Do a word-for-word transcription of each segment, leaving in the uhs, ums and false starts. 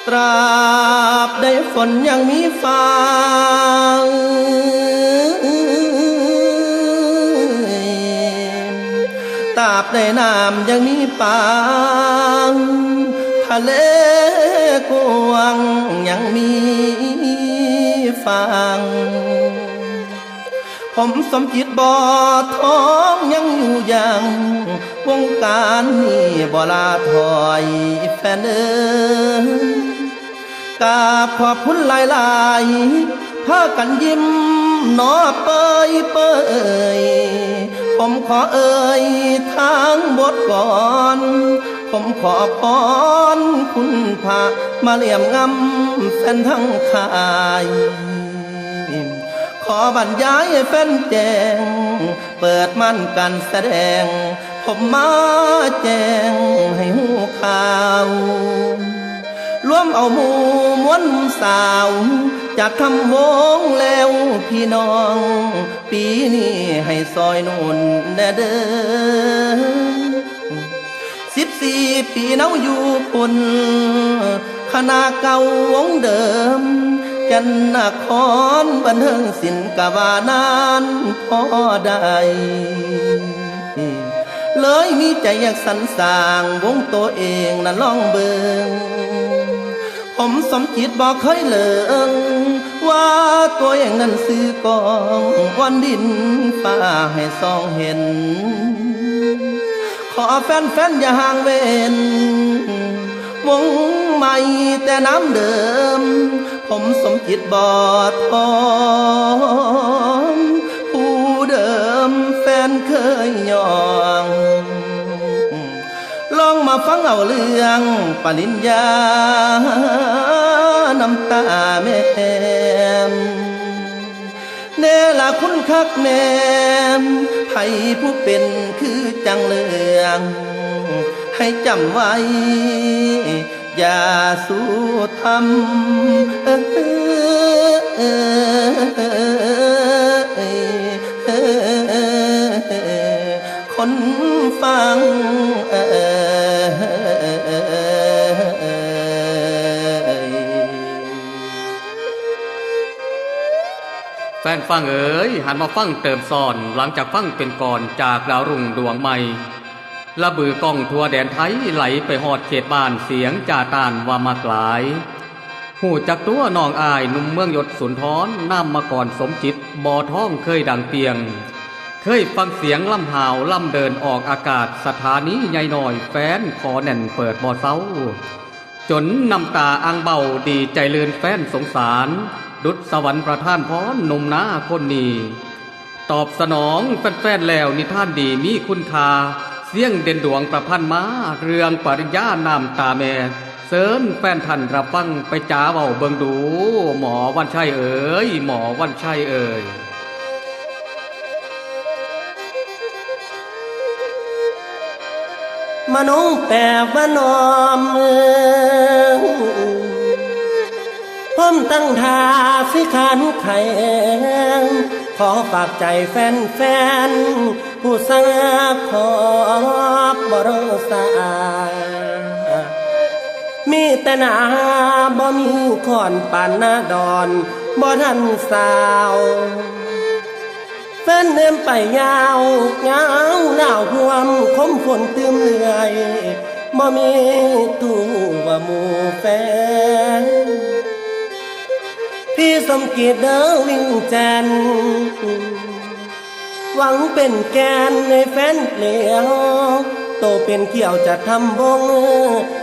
ตราบใดฝนยังมีฟ้า ตราบใดน้ำยังมีปาง ทะเลกว้างยังมีฝั่ง ผมสมจิตบ่อทองยังอยู่ยัง วงการนี้บ่ลาถอยแฟนเอ้ย กราบขอบคุณหลายๆ พากันยิ้มหนอเปยเปย ผมขอเอ่ยทางบทก่อน ผมขอพรคุณพระมาเลี่ยมงำแฟนทั้งขาย ขอบรรยายให้แฟนแจ้ง เปิดม่านการแสดง ผมมาแจ้งให้ฮู้ข่าว รวมเอาหมู่มวลสาว จากทำวงแล้วพี่น้อง ปีนี้ให้ซอยหนุนแน่เด้อ สิบสี่ปีเนาอยู่พุ้น คณะเก่าวงเดิม แก่นนครบันเทิงศิลป์กะว่านานพอได้ เลยมีใจอยากสรรสร้างวงตัวเองนะลองเบิ่ง ผมสมจิตบอกเคยเลิง ว่าตัวเองนั้นซื้อกองวันดินฟ้าให้ส่องเห็น ขอแฟนๆ อย่าห่างเว้น วงใหม่แต่น้ำเดิม ผมสมจิตบ่อทอง ผู้เดิมแฟนเคยยอง ลองมาฟังเอาเรื่องปริญญา น้ำตาแม่ม เนรคุณคักแม่ม ไผผู้เป็นคือจังเลือง ให้จำไว้ อย่าสู้ทำ เออ คนฟังเอ่ย แฟนฟังเอ๋ย หันมาฟังเติมซ้อน หลังจากฟังเป็นก่อนจากดาวรุ่งดวงใหม่ ละบือกองทั่วแดนไทยไหลไปฮอดเขตบ้านเสียงจ่าต้านว่ามากหลาย ฮู้จักตัวน้องอ้ายหนุ่มเมืองยศสุนทร นามมาก่อนสมจิตบ่อทองเคยดังเปียง เคยฟังเสียงลำหาวลำเดินออกอากาศสถานีใหญ่น้อยแฟนขอแน่นเปิดบ่เซา จนน้ำตาอ่างเบาดีใจเลื่อนแฟนสงสาร ดุจสวรรค์ประทานพรหนุ่มนาคนนี้ ตอบสนองแฟนๆแล้วนิทานดีมีคุณค่า เสียงเด่นดวงประพันธ์มา เรื่องปริญญาน้ำตาแม่ เชิญแฟนท่านรับฟังไปจ๋าเว้าเบิ่งดู หมอวันชัยเอ๋ย หมอวันชัยเอ๋ย มโนแปลว่าน้อม พร้อมตั้งท่าสิขานแข่ง ขอฝากใจแฟนๆ ผู้สาขอบบ่รอสา มีแต่หนาบ่มีขอนปานหน้าดอนบ่ทันสาว แฟนเดินไปยาว ยาวลาวห่วมคมฝนตื่มเรื่อย บ่มีตู้ว่าหมู่แฟน พี่สมเกียรติเด้อวิ่งแจน หวังเป็นแกนในแฟนเหลียว โตเป็นเกี่ยวจะทำวง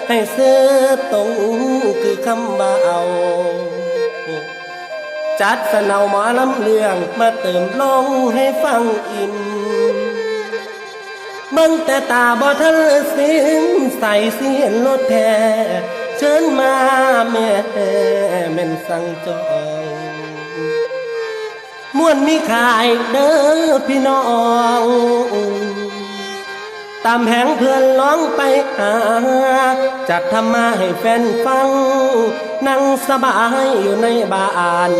ให้เสื้อตรงคือคำว่าเอา จัดสนเอาหมอลำเรื่องมาเติมลงให้ฟังอิ่ม เบิ่งแต่ตาบ่ทันสิ้นใสสิเห็นรถแท้ เชิญมาแม่แม่นสั่งจอง ม่วนมีขายเด้อพี่น้อง ตามแผงเพื่อนร้องไปหา จัดทำมาให้แฟนฟัง นั่งสบายอยู่ในบ้าน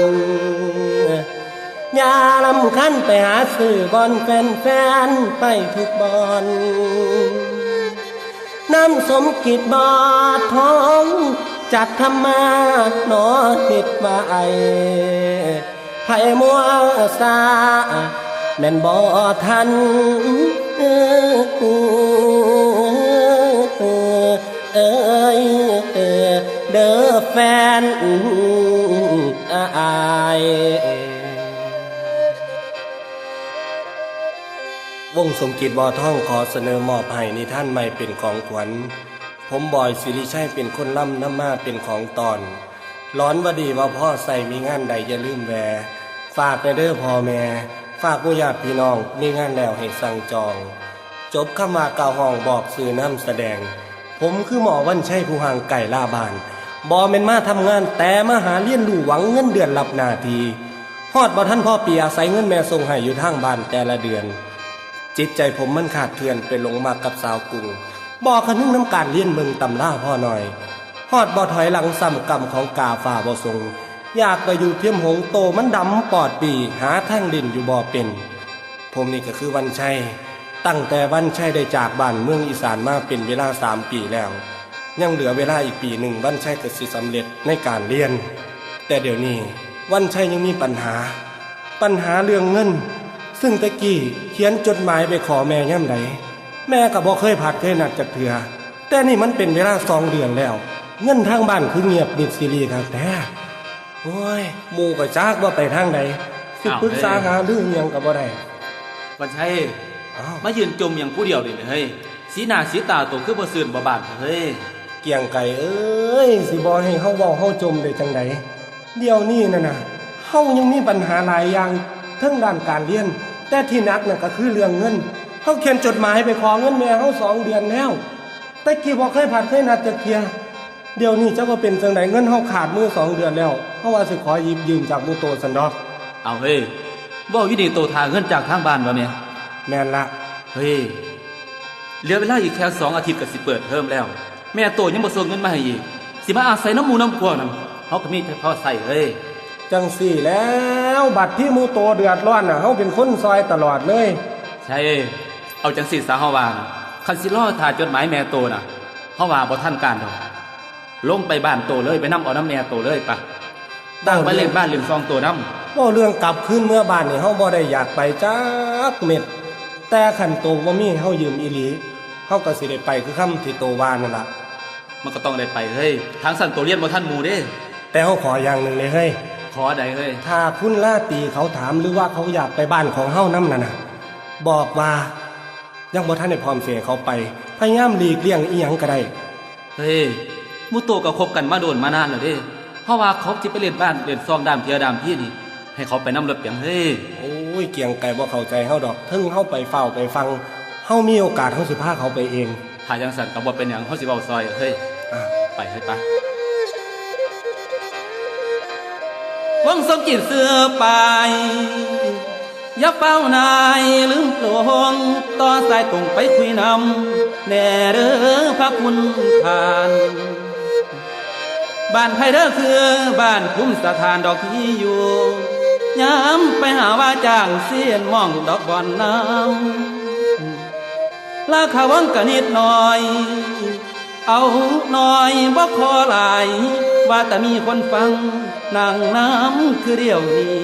อย่ารำคันไปหาซื้อบ่อนแฟนๆ ไปทุกบ่อน น้ำสมกิจบ่อทอง จัดทำมาหนอเฮ็ดไว้ ไผมัวซา แม่นบ่ทัน เอ้ย เด้อแฟนอ้าย วงสมกิจ บ่อทอง ขอเสนอมอบให้นิทานใหม่เป็นของขวัญ ผมบอย สิริชัย เป็นคนลำ นำมาเป็นของตอน หลอนว่าดีว่าพอใส่ มีงานใดอย่าลืมแวะ ฝากแด่เด้อพ่อแม่ ฝากหมู่ญาติพี่น้อง มีงานแล้วให้สั่งจอง จบคำว่ากล่าวฮ้อง บอกชื่อนามแสดง ผมคือหมอวันชัย ผู้ห่างไกลลาบ้าน บ่แม่นมาทำงาน แต่มาหาเรียนรู้ หวังเงินเดือนรับหน้าที่ ฮอดบ่ทันพอปี อาศัยเงินแม่ส่งให้อยู่ทางบ้านแต่ละเดือน จิตใจผมมันขาดเคลื่อน ไปหลงมักกับสาวกุ้ง บ่คะนึงนำการเรียน เบิ่งตำราพอหน่อย ฮอดบ่ถอยหลัง ซ้ำกรรมของกาฟ้าบ่ส่ง อยากไปอยู่เทียมหงส์ โตมันดำปอดปี หาทางเล่นอยู่บ่เป็น ผมนี่ก็คือวันชัย ตั้งแต่วันชัยได้จากบ้านเมืองอีสานมาเป็นเวลาสามปีแล้ว ยังเหลือเวลาอีกปีหนึ่ง วันชัยก็สิสำเร็จในการเรียน แต่เดี๋ยวนี้วันชัยยังมีปัญหา ปัญหาเรื่องเงิน ซึ่งแต่กี้เขียนจดหมายไปขอแม่ยามใด แม่ก็บ่เคยผัดเคยนัดจักเทื่อ แต่นี่มันเป็นเวลาสองเดือนแล้ว เงินทางบ้านคือเงียบมิดซีรีคักแท้ โอ้ย หมู่ก็จักว่าไปทางใด สิ อ้าว ปรึกษา เฮ้ย หารืออิหยังก็บ่ได้ วันชัย อ้าว มายืนจมหยังผู้เดียวนี่เฮ้ย สีหน้าสีตาโตคือบ่ซื่นบ่บานเฮ้ย เกียงไกรเอ้ย สิบ่ให้เฮาเว้าเฮาจมได้จังใด เดี๋ยวนี้นั่นน่ะ เฮายังมีปัญหาหลายอย่างเทิงด้านการเรียน แต่ที่หนักน่ะก็คือเรื่องเงิน เฮาเขียนจดหมายไปขอเงินแม่เฮาสองเดือนแล้ว แต่กี้บ่เคยผัดเคยนัดจักเทื่อ เดี๋ยวนี้จักว่าเป็นจังใด เงินเฮาขาดมือสองเดือนแล้ว เฮาว่าสิขอหยิบยืมจากหมู่โตซั้นดอก เอาเฮ้ย เว้าอยู่นี่โตท่าเงินจากทางบ้านบ่แม่น แม่นละ เฮ้ย เหลือเวลาอีกแค่สองอาทิตย์ก็สิเปิดเทอมแล้ว แม่โตยังบ่ส่งเงินมาให้อีก สิมาอาศัยนำหมู่นำพวกนั่น เฮาก็มีแต่พอใช้เฮ้ย จังซี้แล้ว บัดที่หมู่โตเดือดร้อนน่ะ เฮาเป็นคนซ่อยตลอดเลย ใช่ เอาจังซี้ซะเฮาว่า คันสิรอท่าจดหมายแม่โตน่ะ เฮาว่าบ่ทันการดอก ลงไปบ้านโตเลย ไปนำเอานำแม่โตเลยปะ ตั้งไปเล่นบ้านเล่นซองโตนำ เว้าเรื่องกลับคืนเมือบ้านนี่ เฮาบ่ได้อยากไปจักเม็ด แต่คันโตบ่มีให้เฮายืมอีหลี เฮาก็สิได้ไปคือคำที่โตว่านั่นล่ะ มันก็ต้องได้ไปเฮ้ย ทางซั้นโตเรียนบ่ทันหมู่เด้ แต่เฮาขออย่างหนึ่งเด้เฮ้ย ขอใดเฮ้ย ถ้าคุณราตรีเขาถามหรือว่าเขาอยากไปบ้านของเฮานำนั่นน่ะ บอกว่า ยังบ่ทันได้พร้อมสิให้เขาไป พยายามหลีกเลี่ยงอีหยังก็ได้ เฮ้ย หมู่โตก็คบกันมาโดนมานานแล้วเด้ เฮาว่าเขาสิไปเล่นบ้านเล่นซองดามเทือดามทีนี่ ให้เขาไปนำรถเปียงเฮ้ย โอ้ย เกียงไกรบ่เข้าใจเฮาดอก เทิงเฮาไปฟ้าวไปฟั่ง เฮามีโอกาสเฮาสิพาเขาไปเอง ถ้าจังซั้นก็บ่เป็นหยัง เฮาสิเว้าซ่อยเฮ้ย อ่ะ ไปเฮ้ย ไป หวังสมจิตเสื้อไป อย่าเฝ้านายลืมหลง ต่อสายตรงไปคุยนำ แน่เด้อพระคุณท่าน บ้านไผเด้อคือบ้านคุ้มสถานดอกที่อยู่ ยามไปหาว่าจ้างเสียนหม่องดอกบ่อนน้ำ ราคาวังกะนิดหน่อย เอาหน่อยบ่ขอหลาย ว่าแต่มีคนฟัง นั่งน้ำคือเดียวนี้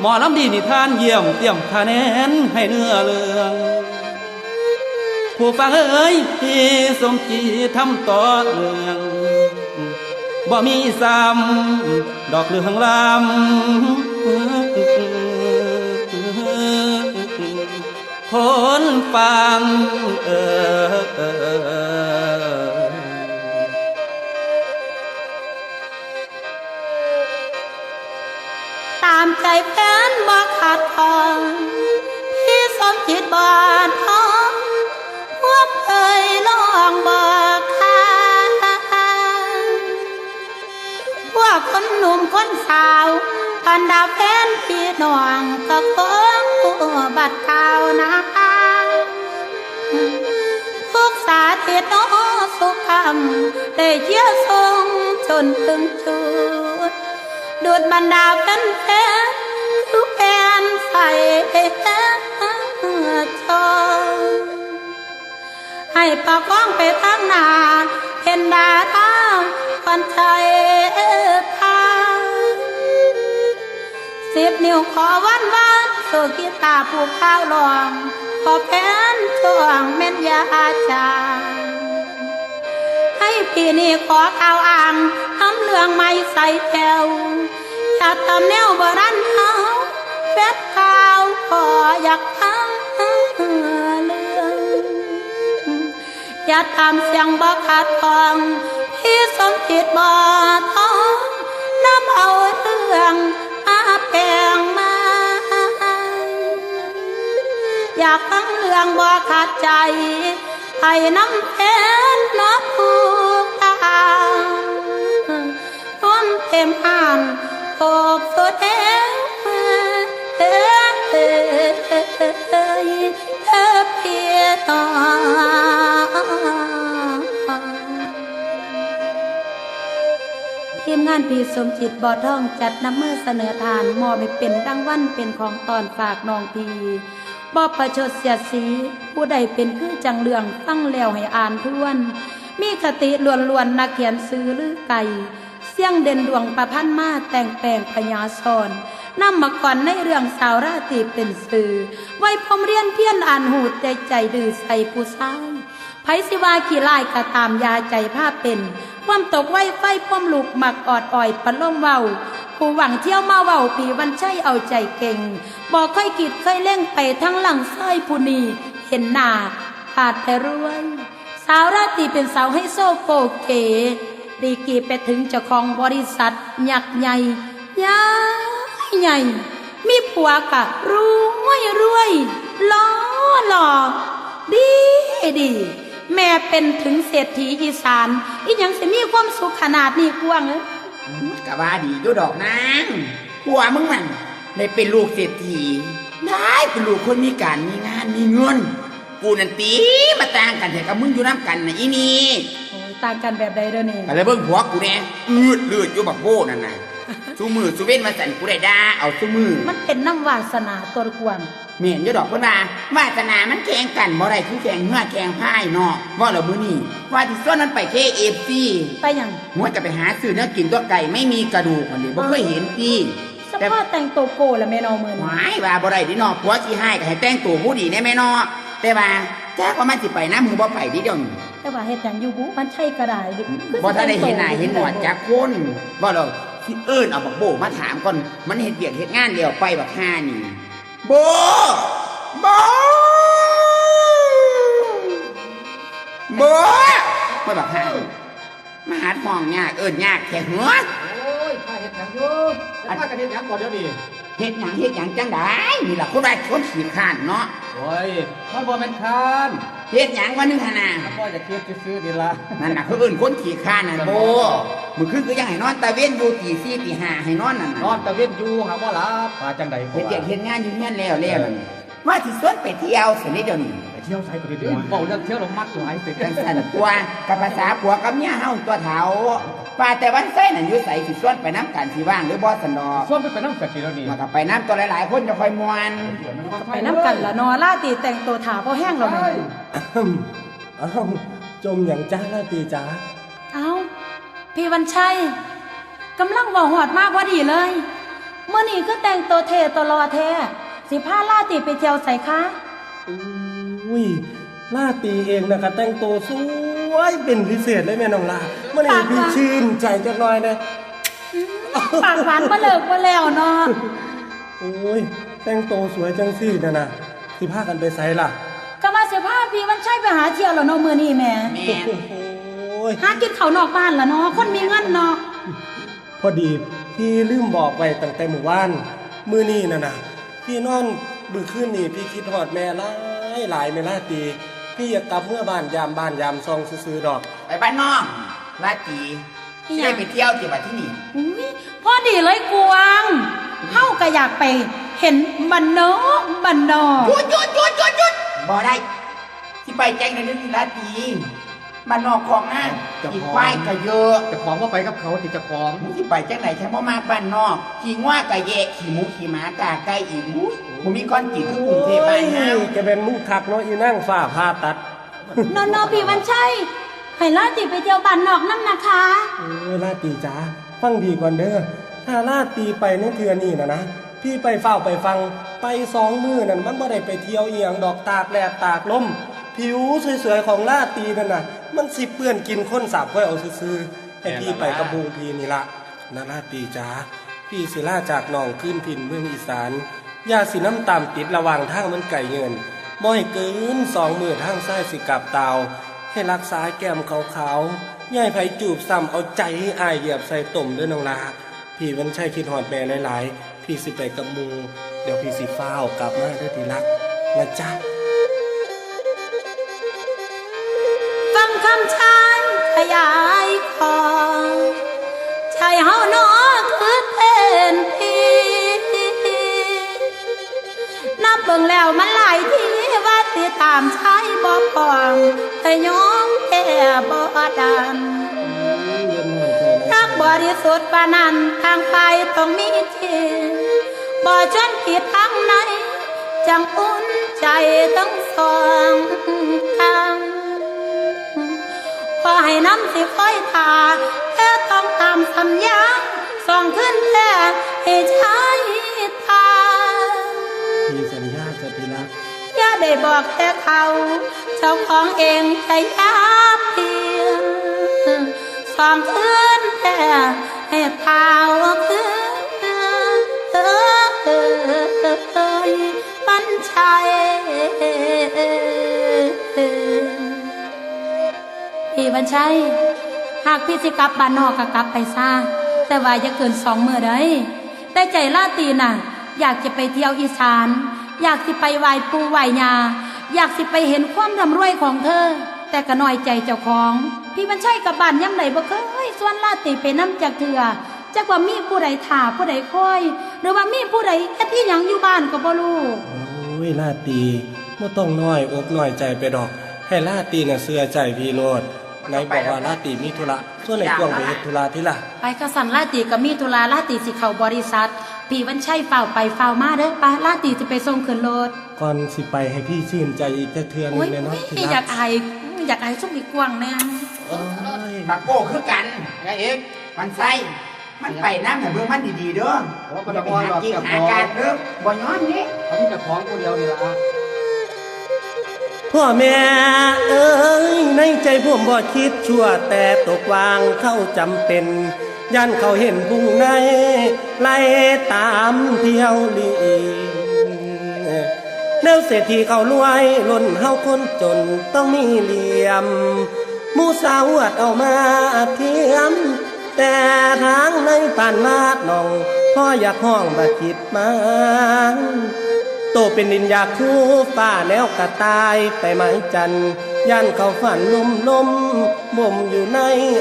หมอลำดีนิทานเยี่ยมเตรียมคะแนนให้เนื้อเรื่อง ผู้ฟังเอ๋ย พี่สมจิตทำต่อเรื่อง บ่มีซ้ำดอกเรื่องลำ คนฟังเอ่ย ตามใจแฟนบ่ขาดของ พี่สมจิตบ่ทอง พวกเอ่ยลองบอกค่ะ พวกคนหนุ่มคนสาว บรรดาแฟนพี่น้องก็คงฮู้บัดข่าวนะ ทุกสาธิตโนสุขคำ ได้เชียร์ส่งจนถึงจุด ดูดบรรดาแฟนๆ ทุกแฟนใส่ชม ให้ประคองไปทางหน้า เพ เป็นดาราขวัญใจพา สิบนิ้วขอวอนวอน สุขีตาผู้ข่าวร้อง ขอแฟนช่วงแม่นยาจาง ให้พี่นี่ขอข่าวอ่าง ทำเรื่องไม่ใส่แถว อย่าทำแนวโบราณเอา แฟนข่าวขออยากฟังเรื่อง อย่าตามเสียงบ่ขาดของ พี่สมจิตบ่ทอง นำเอาเรื่องอาแปงมา อยากฟังเรื่องบ่ขาดใจ ไปนำแฟนเนาะผู้ตาง ร่วมเต็มอ่านครบสุดแดง เอ้ย เอ้ย เอ้ย เอ้ย พี่น้อง ทีมงานพี่สมจิตบ่อทองจัดนำมือเสนอทาน มอบให้เป็นรางวัลเป็นของตอนฝากน้องพี่ บ่ประชดเสียดสี ผู้ใดเป็นคือจังเรื่องฟังแล้วให้อ่านทวน มีคติล้วนๆ นักเขียนซื่อลือไกล เสียงเด่นดวงประพันธ์มาแต่งแปลงพญาสอน นำมาก่อนในเรื่องสาวราตรีเป็นสื่อ ไว้พร้อมเรียนเพียนอ่านหูแต่ใจดื้อใส่ผู้ชาย ไผสิว่าขี้ร้ายก็ตามอย่าใจพาเป็น ความตกไวไฟความลุกมักออดอ่อยปะลมเว้า ผู้หวังเที่ยวมาเว้าปีวันชัยเอาใจเก่ง บ่ค่อยคิดค่อยเล่งไปทั้งหลังซ้ายผู้นี้ เห็นหน้าขาดแต่รวย สาวราตรีเป็นสาวไฮโซโกเก๋ ดีกรีไปถึงเจ้าของบริษัทยักษ์ใหญ่ ใหญ่ใหญ่ มีผัวกะรวยรวย หล่อหล่อ ดีดี แม่เป็นถึงเศรษฐีอีสาน อีหยังสิมีความสุขขนาดนี้กวางเอ้ย อืม กะว่าดีอยู่ดอกนาง ผัวมึงมันได้เป็นลูกเศรษฐี ได้เป็นลูกคนมีการมีงานมีเงิน กูนั่นติ มาต่างกันแท้กับมึงอยู่นำกันน่ะอีนี่ โอ้ย ต่างกันแบบใดเด้อนี่ ก็เลยเบิ่งผัวกูแน่ อืดลืดอยู่บักโบ้นั่นน่ะ ซุมื้อซุเว็นว่าซั่น กูได้ด่าเอาซุมื้อ มันเป็นนำวาสนาตัวนกวาง แม่นอยู่ดอกเพิ่นว่า วาสนามันแข่งกันบ่ได้ คือแข่งเฮือแข่งพายเนาะ เว้าแล้วมื้อนี้ ว่าสิชวนมันไป เค เอฟ ซี ไปหยัง โอ้ย ก็ไปหาซื้อแนวกินตัว ไก่ไม่มีกระดูกหั่นเด้ บ่เคยเห็นติ สภาพแต่งตัวโก้ล่ะแม่น้องมื้อนี้ หวาย ว่าบ่ได้เด้เนาะ ผัวขี้ฮ้ายก็ให้แต่งตัวผู้ดีแน่แม่เนาะ แต่ว่าจักว่ามันสิไปนำหรือบ่ไปเด้เดี๋ยวนี้ แต่ว่าเฮ็ดหยังอยู่บุ วันชัยก็ได้ คือ บ่ทันได้เห็นหน้าเห็นหนวดจักคน บ่ดอก สิเอิ้นเอาบักโบ้มาถามก่อน มันเฮ็ดเวียกเฮ็ดงานแล้วไปบักห่านี่ โบ้ โบ้ โบ้ โอ้ย บักห่านี่ มาหาห้องยากเอิ้นยากแท้เหรอ โอ้ย พาเฮ็ดหยังอยู่ อัน พากันเฮ็ดหยังก่อนเดี๋ยวนี้ เฮ็ดหยัง เฮ็ดหยังจังใด๋ นี่ล่ะคนว่าคนขี้คร้านเนาะ โอ้ย มันบ่แม่นคร้าน เฮ็ดหยังวะนึงหั่นน่ะ มันบ่อยากเฮ็ดซื่อๆนี่ล่ะ นั่นน่ะเขาเอิ้นคนขี้คร้านน่ะ โบ้ มื้อคืนคือยังให้นอนตะเวนอยู่ตีสี่ตีห้าให้นอนนั่นน่ะ นอนตะเวนอยู่หาบ่หลับ ว่าจังใด๋ เฮ็ดเวียกเฮ็ดงานอยู่เฮือนแล้วแล้วนั่น ว่าสิชวนไปเที่ยวซั่นเด้เดี๋ยวนี้ ไปเที่ยวไสก็ได้เด้อ เว้าเรื่องเที่ยวแล้วมักหลายเด้อ จังซั่นตัว กับภาษาผัวกับเมียเฮาตัวเฒ่า ว่าแต่วันไส้นั่นอยู่ไส สิชวนไปนำกัน สิว่างหรือบ่ซั่นดอก ชวนไป ไปนำกันติเดี๋ยวนี้ ว่าก็ไปนำตัวหลายๆคนจะค่อยม่วน ไปนำกันล่ะเนาะ ราตรีแต่งตัวถ่าพอแห้งแล้วแม่ อ้าว จมหยังจ้าราตรีจ๋า เอ้า พี่วันชัย กำลังเว้าฮอดมาพอดีเลย มื้อนี้คือแต่งตัวเท่ตัวหล่อแท้ สิพาราตรีไปเที่ยวไสคะ อุ้ย ราตรีเองนะก็แต่งตัวสวยเป็นพิเศษเลยแม่น้องลา มื้อนี้พี่ชื่นใจจักหน่อยนะ ปากหวานบ่เลิกบ่แล้วเนาะ โอ้ย แต่งตัวสวยจังซี่น่ะนะ สิพากันไปไสล่ะ ก็ว่าสิพาพี่วันชัยไปหาเที่ยวแล้วเนาะมื้อนี้แหม แม่น โอ้ย หากินข้าวนอกบ้านล่ะเนาะ คนมีเงินเนาะ พอดีพี่ลืมบอกไว้ตั้งแต่มื้อวาน มื้อนี้น่ะนะ พี่นอน มื้อคืนนี้พี่คิดฮอดแม่หลายหลายแม่ราตรี พี่อยากกลับเมือบ้านยามบ้านยามซองซื่อๆดอก ไปบ้านนอก ราตรี อีหยัง สิได้ไปเที่ยวติบัดที่นี่ อุ๊ย พอดีเลยกวาง เฮาก็อยากไปเห็นบ้านนอกบ้านนอก หยุด หยุด หยุด หยุด หยุด บ่ได้ สิไปจั่งใด๋เด้อราตรี บ้านนอกคอกนา เจ้าของ ขี้ควายก็เยอะ เจ้าของบ่ไปกับเขาติเจ้าของ มึงสิไปจั่งใด๋ ฉันบ่มักบ้านนอก ขี้งัวก็แยะ ขี้หมูขี้หมากาไก่อีก อุ๊ย บ่มีก้อนกินคือกรุงเทพฯบ้านเฮา โอ้ย จะเป็นมึงคักเนาะ อีนางฟ้าผ่าตัด เนาะๆ พี่วันชัย ให้ราตรีไปเที่ยวบ้านนอกนำนะคะ เออ ราตรีจ๋า ฟังพี่ก่อนเด้อ ถ้าราตรีไปในเทื่อนี้น่ะนะ พี่ไปฟ้าวไปฟั่ง ไปสองมื้อนั่นมันบ่ได้ไปเที่ยวอีหยังดอก ตากแดดตากลม ผิวสวยๆของราตรีนั่นน่ะ มันสิเปื้อนกลิ่นคนสาบควายเอาซื่อๆ ให้พี่ไปกับหมู่พี่นี่ล่ะ นะราตรีจ๋า พี่สิลาจากน้องคืนถิ่นเมืองอีสาน อย่าสินำตามติดระหว่างทางมันไกลเยิน บ่ให้เกินสองมื้อทางซ้ายสิกลับตาว ให้รักษาแก้มขาวๆ อย่าให้ไผจูบซ้ำ เอาใจให้อ้ายเหยียบใส่ต้มเด้อน้องหล้า พี่วันชัยคิดฮอดแม่หลายๆ พี่สิไปกับหมู่ เดี๋ยวพี่สิฟ้าวกลับมาเด้อที่รัก นะจ๊ะ ฟังคำชายขยายขอ ใจเฮาน้อคือเป็นพี่ นับเบิ่งแล้วมันหลายทีว่าสิตามชายบ่พร้อม แต่ยอมแพ้บ่ดำ รักบริสุทธิ์ปานนั้น ทางฝ่ายต้องมีจริง บ่ชวนผิดทางใน จังอุ่นใจทั้งสองข้าง ขอให้นำสิคอยท่า เธอต้องตามสัญญา สองคืนแท้ให้ชายทาน พี่สัญญาจ้ะที่รัก อย่าได้บอกแต่เขา เจ้าของเองจะยาเพียง สองคืนแท้ให้เท้าคืน เอ้ย วันชัย พี่วันชัย หากพี่สิกลับบ้านนอกก็กลับไปซะ แต่ว่าอย่าเกินสองมื้อเด้อ แต่ใจราตรีน่ะ อยากจะไปเที่ยวอีสาน อยากสิไปไหว้ปู่ไหว้ย่า อยากสิไปเห็นความร่ำรวยของเธอ แต่ก็น้อยใจเจ้าของ พี่วันชัยกลับบ้านยามใดบ่เคยชวนราตรีไปนำจักเทื่อ จักว่ามีผู้ใดท่าผู้ใดคอย หรือว่ามีผู้ใดเฮ็ดอีหยังอยู่บ้านก็บ่รู้ โอ้ย ราตรี บ่ต้องน้อยอกน้อยใจไปดอก ให้ราตรีน่ะเชื่อใจพี่โลด ไหนบอกว่าราตรีมีธุระ ชวนไอ้กวางไปเฮ็ดธุระติล่ะ ไป คันซั้นราตรีก็มีธุระ ราตรีสิเข้าบริษัท พี่วันชัยฟ้าวไปฟ้าวมาเด้อ ไป ราตรีสิไปส่งขึ้นรถ ก่อนสิไปให้พี่ชื่นใจอีกจักเทื่อหนึ่งแน่นอนที่รัก อยากอาย อยากอายซุมไอ้กวางแน่ โอ้ย บักโก้คือกัน ยายเอก มันไส้ มันไปนำให้เบิ่งมันดีๆเด้อ โอ้ บ่ได้ไปหากินหาการเด้อ บ่ยอมนี่ เขามีแต่ของผู้เดียวนี่ล่ะ พ่อแม่เอ้ย ในใจผมบ่คิดชั่ว แต่ตกวางเขาจำเป็น ย่านเขาเห็นพุงใน ไล่ตามเที่ยวลี แนวเศรษฐีเขารวย ล้นเฮาคนจนต้องมีเหลี่ยม หมู่สาวอวดเอามาเทียม แต่ทางในปานมาดน้อง พ่ออยากฮ้องบ่คิดมา โตเป็นดินอยากคู่ฟ้าแนวกระต่ายไปไม้จันทร์ ย่านเขาฝันลุ่มลม บ่มอยู่ใน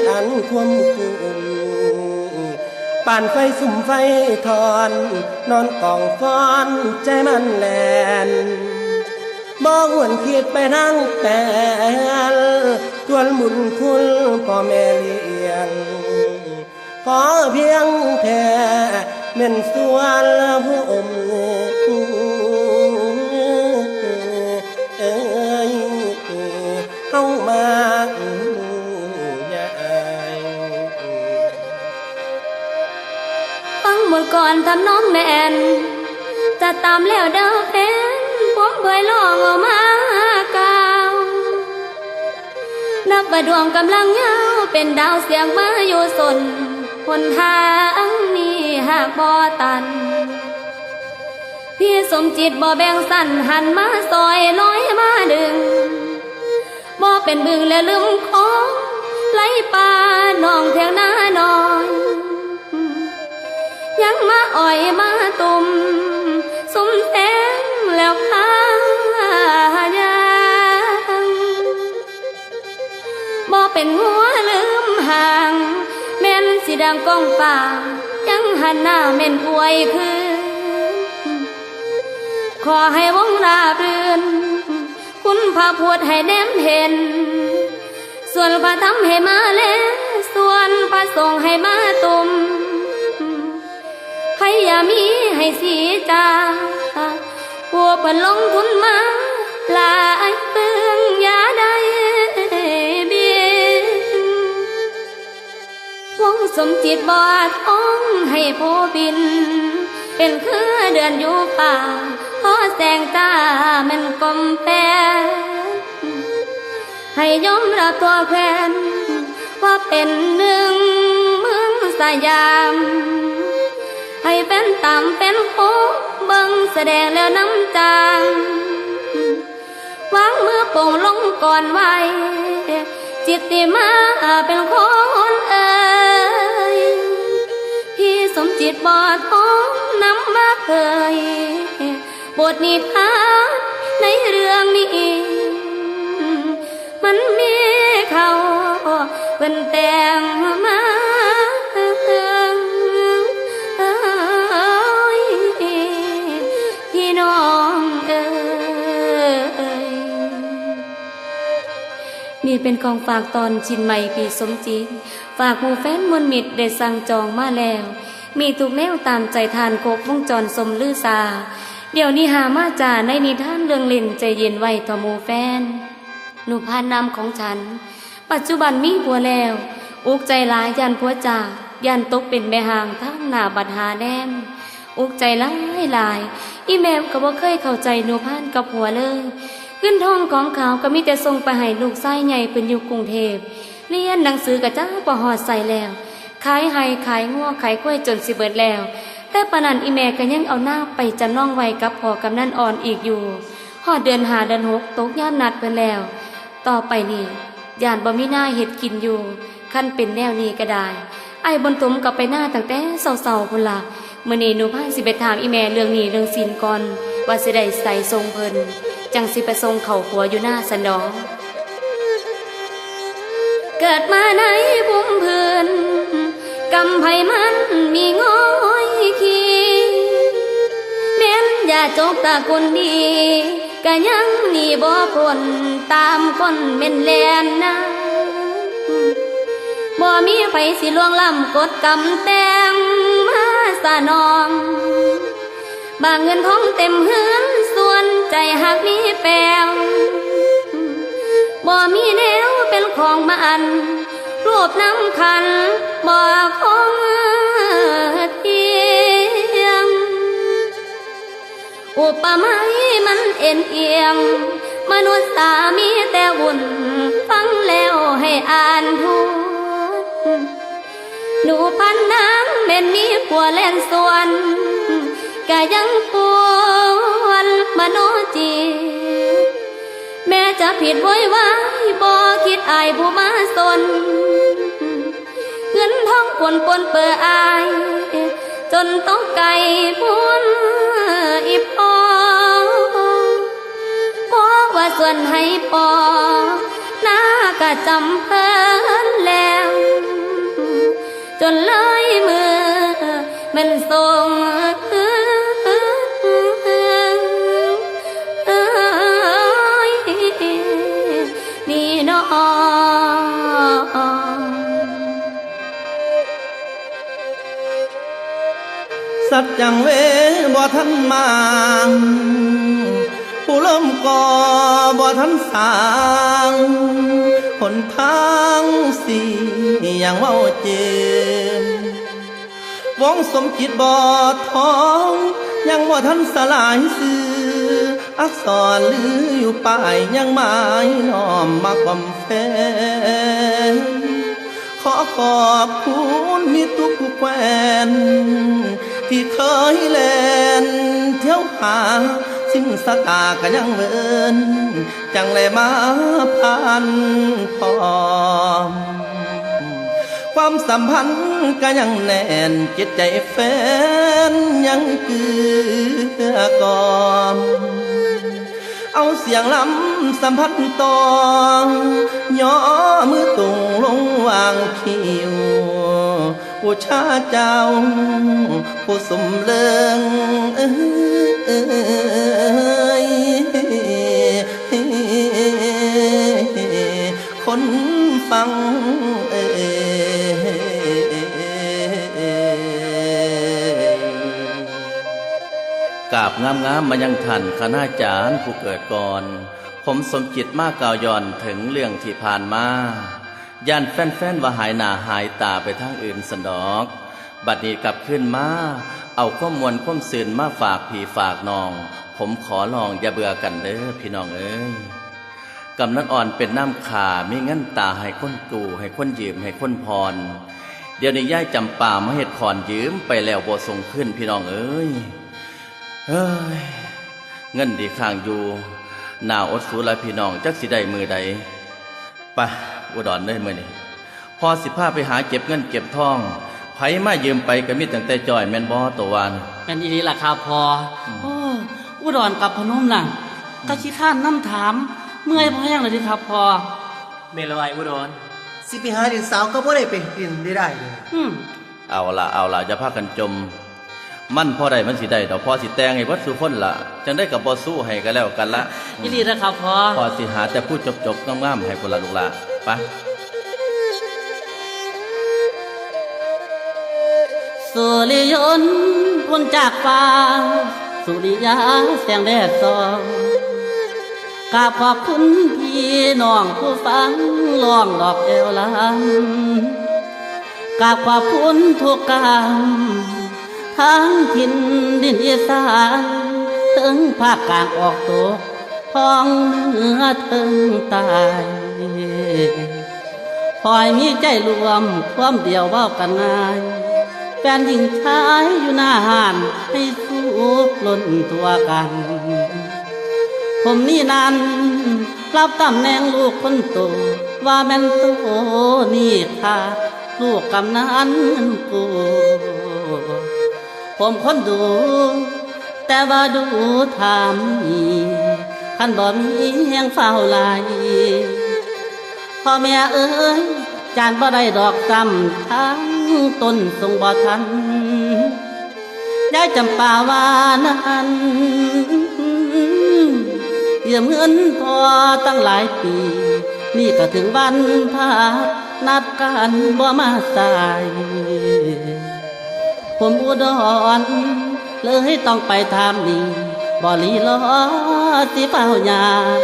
อันความกุ้ม ปานไฟสุมไฟทอน นอนกองฟอนใจมันแล่น บ่หวนคิดไปทางแปล ทวนบุญคุณพ่อแม่เลี้ยง ขอเพียงแท้แม่นส่วนผู้อม เอ้ย เฮามาใหญ่ ฟังหมดก่อนทำนองแน่น จะตามแล้วเด้อแฟน ผมเผยร้องออกมากล่าว นับว่าดวงกำลังยาว เป็นดาวเสียงมาอยู่สน หนทางนี้หากบ่ตัน พี่สมจิตบ่แบ่งสั้น หันมาซอยลอยมาดึง บ่เป็นบึงและลืมคอง ไหลป่าหนองเพียงนาน้อย ยังมาอ้อยมาตุ่ม สุมแสงแล้วพายาง บ่เป็นงัวลืมห่าง แม่นสิดังก้องป่า ยังหันหน้าแม่นอวยคืน ขอให้วงราบรื่น คุณพระพุทธให้แนมเห็น ส่วนพระธรรมให้มาแล ส่วนพระสงฆ์ให้มาตุม ให้อย่ามีให้เสียจา ผู้เพิ่นลงทุนมา หลายเรื่องอย่าได้เบียด จิตบ่ทรงให้ผู้บิน เป็นคือเดือนอยู่ฟ้า พอแสงจ้าแม่นกลมแปง ให้ยอมรับทั่วแคว้น ว่าเป็นหนึ่งเมืองสยาม ให้แฟนตามแฟนโคเบิ่งแสดงแล้วน้ำจาง วางมือโป่งลงก่อนไหว จิตติมาเป็นคนเอ่ย พี่สมจิตบอดทองนำมาเผย บทนิทานในเรื่องนี้ มันมีเขาเพิ่นแต่งมา พี่น้องเอ่ย นี่เป็นของฝากตอนชิ้นใหม่พี่สมจิต ฝากหมู่แฟนมวลมิตรได้สั่งจองมาแล้ว มีทุกแนวตามใจทานครบวงจรสมลือซา เดี๋ยวนี้หามาจ่าในนิทานเรื่องเล่นใจเย็นไว้ต่อหมู่แฟน หนูพานนามของฉัน ปัจจุบันมีผัวแล้ว อุกใจหลายย่านผัวจาก ย่านตกเป็นแม่ห่างทางหน้าบัดหาแนม อุกใจหลายหลาย อีแม่ก็บ่เคยเข้าใจหนูพานกับผัวเลย เงินทองของเขาก็มีแต่ส่งไปให้ลูกชายใหญ่เพิ่นอยู่กรุงเทพฯ เรียนหนังสือก็จักว่าฮอดไสแล้ว ขายไร่ขายงัวขายควายจนสิเบิดแล้ว แต่ปานนั้นอีแม่ก็ยังเอานาไปจำนองไว้กับพ่อกำนันอ่อนอีกอยู่ ฮอดเดือนห้าเดือนหกตกยามนัดเพิ่นแล้ว ต่อไปนี้ย่านบ่มีนาเฮ็ดกินอยู่ คันเป็นแนวนี้ก็ได้ อ้ายบุญถมก็ไปนาตั้งแต่เช้าๆ พุ้นล่ะ มื้อนี้หนูพานสิไปถามอีแม่เรื่องหนี้เรื่องสินก่อน ว่าสิได้ไสส่งเพิ่น จั่งสิไปส่งเข้าครัวอยู่นาซั้นดอก เกิดมาในภูมิพื้น กำไผมันมีง่อยขี้ แม่นอย่าจกตระกูลดี ก็ยังหนีบ่พ้นตามคนแม่นแล่นนะ บ่มีไผสิล่วงล้ำกฎกรรมแต่งมาสนอง บางเงินทองเต็มเฮือนส่วนใจหากมีแปว บ่มีแนวเป็นของมัน รูปนำขันบ่คงเที่ยง อุปมามันเอ็นเอียง มนุษย์สามีแต่วุ่น ฟังแล้วให้อ่านทวน หนูพันนางแม่นมีผัวแล่นสวน ก็ยังปวนมโนจิต แม่จะผิดโวยวายบ่คิดอายผู้มาสน เงินทองปนปนเปื้ออาย จนต้องไกลพูนอีพอ เพราะว่าส่วนให้ปอ หน้ากะจำเพิ่นแล้ว จนเลยมือมันส่ง นี่น้อง สัจจังเวบ่ทันมาง ผู้ล้มก็บ่ทันสร้าง หนทางสิยังเว้าเจิม วงสมจิตบ่ทอง ยังบ่ทันสลายซื่อ อักษรลืออยู่ปลายยังหมายน้อมมาความแฟน ขอขอบคุณมิตรทุกแคว้น ที่เคยแล่นเที่ยวหา สิ้นสตาก็ยังเวิน จังได้มาพันพร้อม ความสัมพันธ์ก็ยังแน่น จิตใจแฟนยังเกื้อก่อม เอาเสียงลำสัมพันธ์ต่อ ย่อมือตรงลงวางคิว บูชาเจ้า ผู้สมเริงเอ้ย คนฟังเอ้ย กราบงามๆ มายังท่านคณาจารย์ผู้เกิดก่อน ผมสมจิตมากล่าวย้อนถึงเรื่องที่ผ่านมา ย่านแฟนๆว่าหายหน้าหายตาไปทางอื่นซั้นดอก บัดนี้กลับคืนมา เอาความม่วนความซื่นมาฝากพี่ฝากน้อง ผมขอร้องอย่าเบื่อกันเด้อพี่น้องเอ้ย กำนันอ่อนเป็นน้ำขา มีเงินตาให้คนกู้ ให้คนยืม ให้คนผ่อน เดี๋ยวนี้ยายจำปามาเฮ็ดขอนยืมไปแล้วบ่ส่งคืนพี่น้องเอ้ย เฮ้ย เงินที่ค้างอยู่ หน้าอดสูละพี่น้อง จักสิได้มื้อใด ไป อุดรเอ้ย มื้อนี้ พ่อสิพาไปหาเก็บเงินเก็บทอง ไผมายืมไปก็มีตั้งแต่จ้อยแม่นบ่ โตว่านะ แม่นอีหลีล่ะครับพ่อ อืม โอ้ อุดรกับพนมน่ะ ก็ขี้คร้านนำถาม เมื่อยพอแฮงเลยเด้ครับพ่อ แม่นแล้วอ้ายอุดร สิไปหาเล่นสาวก็บ่ได้ไปเล่นได้ได้เลย อืม เอาล่ะ เอาล่ะ อย่าพากันจ่ม มันพอได้มันสิได้ดอก พ่อสิแต่งให้เบิดซุคนล่ะ จั่งใดก็บ่สู้ให้ก็แล้วกันละ อีหลีนะครับพ่อ พ่อสิหาแต่ผู้จบๆงามๆให้พุ้นล่ะลูกหล่า ไป สุริยนต์พ้นจากฟ้า สุริยาแสงแดดส่อง กราบขอบคุณพี่น้องผู้ฟังร้องดอกแอวลำ กราบขอบคุณทุกกำ ทั้งถิ่นดินอีสาน เทิงภาคกลางออกตก ท้องเหนือเทิงใต้ คอยมีใจร่วมความเดียวเว้ากันง่าย แฟนหญิงชายอยู่หน้าห้านให้สุขล้นทั่วกัน ผมนี่นั้นรับตำแหน่งลูกคนโต ว่าแม่นโตนี่ค่ะ ลูกกำนันเงินกู้ ผมคนดู แต่ว่าดูถามนี่ คันบ่มีแฮงฟ้าวหลาย พ่อแม่เอ้ย จานบ่ได้ดอกซ้ำ ทั้งต้นส่งบ่ทัน ยายจำปาว่านั้น ยืมเงินพ่อตั้งหลายปี นี่ก็ถึงวันพาด นัดกันบ่มาสาย ผมอุดร เลยต้องไปถามนี่ บ่ลีลอสิฟ้าวยาง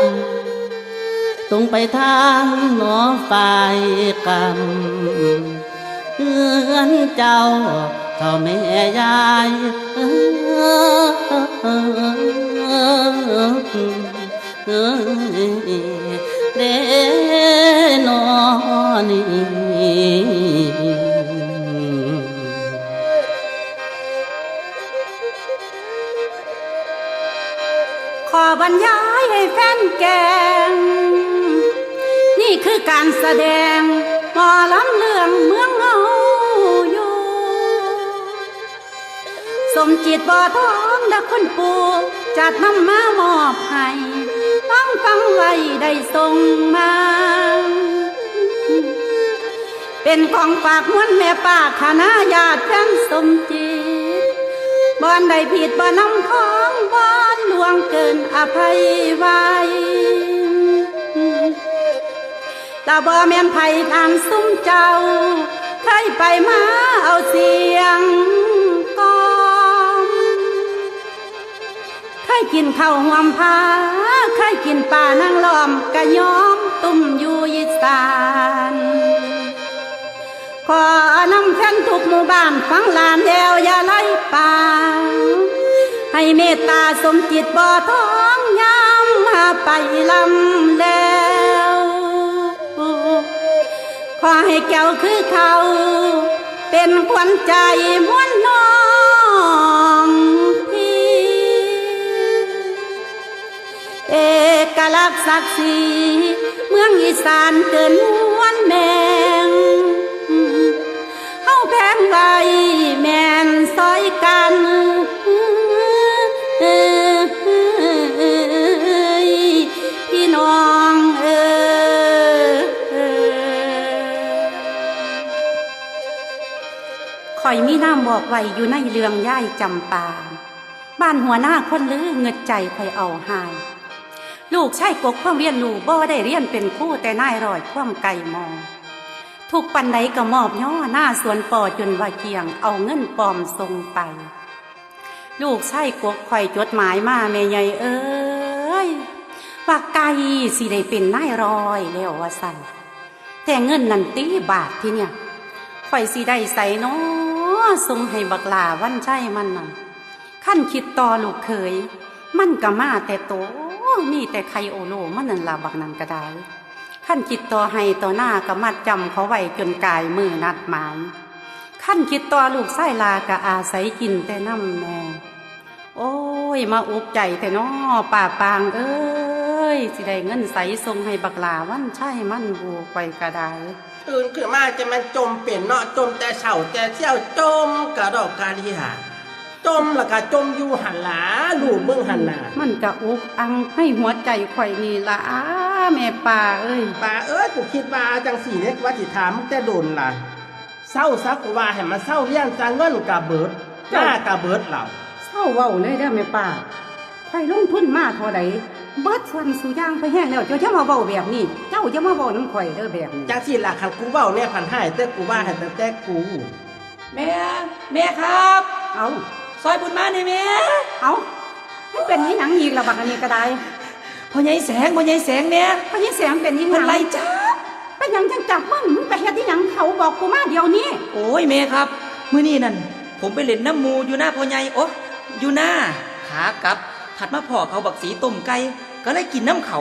ตรงไปทางหนอฝ่ายกำ เฮือนเจ้าเฒ่าแม่ยาย เอ้ย เด้นอนี่ ขอบรรยายให้แฟนแกง นี่คือการแสดงหมอลำเรื่องเมืองเฮาอยู่ สมจิตบ่อทองและคุณปู่จัดนำมามอบให้ ฟังฟังไว้ได้ส่งมา เป็นของฝากมวลแม่ป้าคณะญาติแฟนสมจิต บ่อนใดผิดบ่นำของบ่อนล่วงเกินอภัยไว้ แต่บ่แม่นไผทานซุมเจ้า เคยไปมาเอาเสียงกลอง เคยกินข้าวหวมผ้า เคยกินปลานั่งล้อม กะยอมตุ้มอยู่อีสาน ขอนำแฟนทุกหมู่บ้านฟังหลานแล้วอย่าไล่ปาง ให้เมตตาสมจิตบ่อทองยามไปลำแล้ว ขอให้แก้วคือเขา เป็นขวัญใจมวลน้องพี่ เอกลักษณ์ศักดิ์ศรี เมืองอีสานเกินมวลแมง เฮาแพงไว้แม่นซอยกัน เอ้ย พี่น้องเอ้ย ข้อยมีนามบอกไว้อยู่ในเรื่องยายจำปา บ้านหัวหน้าคนลือเงือดใจข้อยเอาหาย ลูกชายกกความเรียนรู้บ่ได้เรียนเป็นครูแต่นายร้อยความไก่มอง ทุกปันใดก็มอบย่อหน้าสวนปอจนว่าเกลี้ยงเอาเงินปลอมส่งไป ลูกชายกกข้อยจดหมายมาแม่ใหญ่เอ้ย ว่าใกล้สิได้เป็นนายร้อยแล้วว่าซั่น แต่เงินนั่นติบาทที่เนี่ย ข่อยสิได้ไสน้อ ส่งให้บักหล้าวันชัยมันนั่น คันคิดต่อลูกเขย มันก็มาแต่โต มีแต่ไข่โอโลมันนั่นล่ะบักนั่นก็ได้ คันคิดต่อไฮ่ต่อนาก็มัดจำเขาไว้จนกายมื้อนัดหมาย คันคิดต่อลูกชายหล้าก็อาศัยกินแต่นำแม่ โอ้ย มาอุกใจแท้น้อ ป้าปางเอ้ย สิได้เงินไสส่งให้บักหล้าวันชัยมันบูข่อยก็ได้ ตื่นขึ้นมาจะมันจมเป็นเนาะ จมแต่เช้าแต่เซี้ยว จมกะดอกกะเดี้ย จมแล้วก็จมอยู่หั่นล่ะ ลูกมึงหั่นน่ะ มันก็อุกอังในหัวใจข่อยนี่ล่ะ อ้า แม่ป้าเอ้ย ป้าเอ้ย กูคิดว่าจั่งซี้เด้ ว่าสิถามมึงแต่โดนล่ะ เซาซะ กูว่าให้มันเซาเรียนซะ เงินก็เบิด หน้าก็เบิดแล้ว เซาเว้าเลยเด้อแม่ป้า ข่อยลงทุนมาเท่าใด เบิดส่วนสู่อย่างไปแฮงแล้ว เจ้าอย่ามาเว้าแบบนี้ เจ้าอย่ามาเว้านำข่อยเด้อแบบนี้ จั่งซี้ล่ะ คันกูเว้าแน่พันฮ้าย แต่กูว่าให้ตั้งแต่กู แม่ แม่ครับ เอ้า ซอยบุญมาแน่แม่ เอ้า มันเป็นอีหยังอีกล่ะบักอันนี้ก็ได้ พ่อใหญ่แสง พ่อใหญ่แสงแม่ พ่อใหญ่แสงเป็นอีหยัง เพิ่นไล่จับ เป็นหยังจั่งจับมึง มึงไปเฮ็ดอีหยังเขา บอกกูมาเดี๋ยวนี้ โอ้ยแม่ครับ มื้อนี้นั่น ผมไปเล่นนำหมู่อยู่นาพ่อใหญ่ โอ้ อยู่นา ขากลับ พัดมาพ้อเขาบักสีต้มไก่ ก็เลยกินนำเขา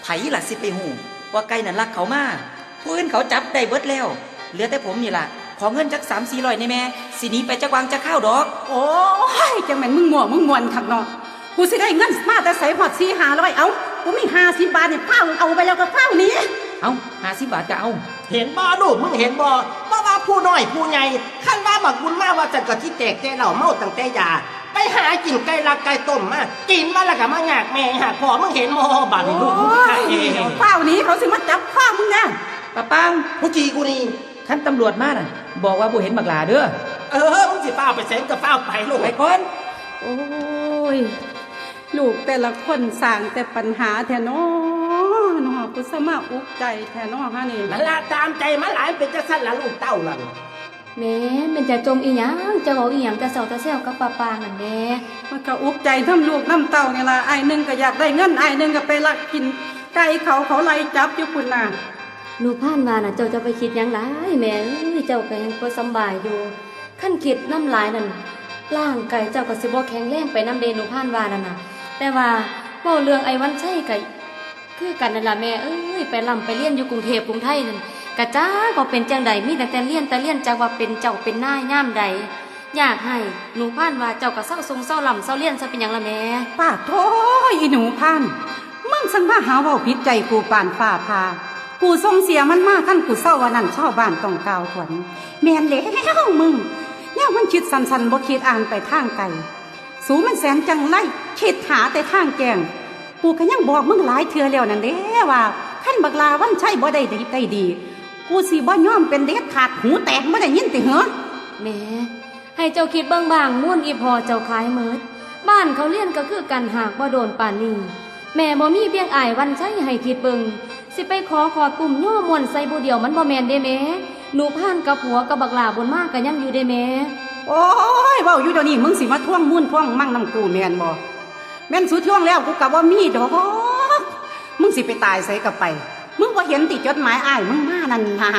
ไผล่ะสิไปฮู้ ว่าไก่นั่นลักเขามา ผู้อื่นเขาจับได้เบิดแล้ว เหลือแต่ผมนี่ล่ะ ขอเงินจักสามสี่ร้อยแน่แม่ สิหนีไปจักหว่างจักคราวดอก โอ้ย จั่งแม่นมึงมั่วมึงม่วนคักเนาะ กูสิได้เงินมาแต่ไสฮอดสี่ห้าร้อย เอ้า กูมีห้าสิบบาทนี่ ฟ้าวเอาไปแล้วก็ฟ้าวหนี เอ้า ห้าสิบบาทก็เอา เห็นบ่ลูก มึงเห็นบ่ บ่ว่าผู้น้อยผู้ใหญ่ คันว่าบักบุญมาว่าซั่นก็สิแตกแต่เหล้าเมาตั้งแต่ยา ไปหากินไก่ลักไก่ต้มมา กินมาแล้วก็มายากแม่ยากพ่อ มึงเห็นบ่ บาดนี้ลูกมึงคักเอง โอ้ย ฟ้าวหนี เขาสิมาจับคอมึงนะ ป้าปาง ผู้ขี้กูนี่ คันตำรวจมาน่ะ บอกว่าบ่เห็นบักหล้าเด้อ เออ มึงสิฟ้าวไปไสก็ฟ้าวไปโลด ไปก่อน โอ้ย ลูกแต่ละคนสร้างแต่ปัญหาแท้น้อ น้อ กูสมาอุกใจแท้น้อฮะนี่ นั่นล่ะ ตามใจมันหลาย เป็นจั่งซั่นล่ะลูกเต้านั่น แม่ แม่นจะจมอีหยัง เจ้าเว้าอีหยังแต่เช้าแต่แซวกับป้าปางนั่นแม่ มันก็อุกใจนำลูกนำเต้านี่ล่ะ อ้ายหนึ่งก็อยากได้เงิน อ้ายหนึ่งก็ไปลักกินไก่เขา เขาไล่จับอยู่พุ้นน่ะ หนูพานว่าน่ะ เจ้าจะไปคิดหยังหลาย แม่เอ้ย เจ้าก็ยังบ่สำบายอยู่ คันคิดนำหลายนั่น ร่างกายเจ้าก็สิบ่แข็งแรงไปนำเด้ หนูพานว่านั่นน่ะ แต่ว่าเว้าเรื่องไอ้วันชัยก็คือกันนั่นล่ะแม่เอ้ย ไปร่ำไปเรียนอยู่กรุงเทพฯกรุงไทยนั่น ก็จักว่าเป็นจั่งใด มีตั้งแต่เรียนแต่เรียน จักว่าเป็นเจ้าเป็นนายยามใด อยากให้หนูพานว่าเจ้าก็เซาส่งเซาร่ำเซาเรียนซะเป็นหยังล่ะแม่ ปาดโธ่ อีหนูพาน มึงซังมาหาเว้าผิดใจกูปานฟ้าผ่า กูส่งเสียมันมา คันกูเซาว่านั้นชาวบ้านต้องกล่าวขวัญ แม่นแล้วมึง แนวมันคิดสั้นๆ บ่คิดอ่านไปทางไกล สูมันแสนจังไร คิดหาแต่ทางแจ้ง กูก็ยังบอกมึงหลายเทื่อแล้วนั่นเด้ว่า คันบักหล้าวันชัยบ่ได้ดีได้ดี กูสิบ่ยอมเป็นเด็ดขาด หูแตกบ่ได้ยินติเหรอ แม่ ให้เจ้าคิดเบิ่งบ้าง มูลอีพ่อเจ้าขายหมด บ้านเขาเรียนก็คือกัน หากบ่โดนปานนี้ แม่บ่มีเพียงอ้ายวันชัยให้คิดเบิ่ง สิไปขอขอดกุ้มย่อม่วนใส่ผู้เดียวมันบ่แม่นเด้แม่ หนูพานกับผัวกับบักหล้าบุญมาก็ยังอยู่เด้แม่ โอ้ย เว้าอยู่เดี๋ยวนี้ มึงสิมาทวงมูลทวงมั่งนำกูแม่นบ่ แม่นสูทวงแล้วกูก็บ่มีดอก มึงสิไปตายไสก็ไป มึงบ่เห็นติจดหมายอ้ายมึงมานั่นน่ะ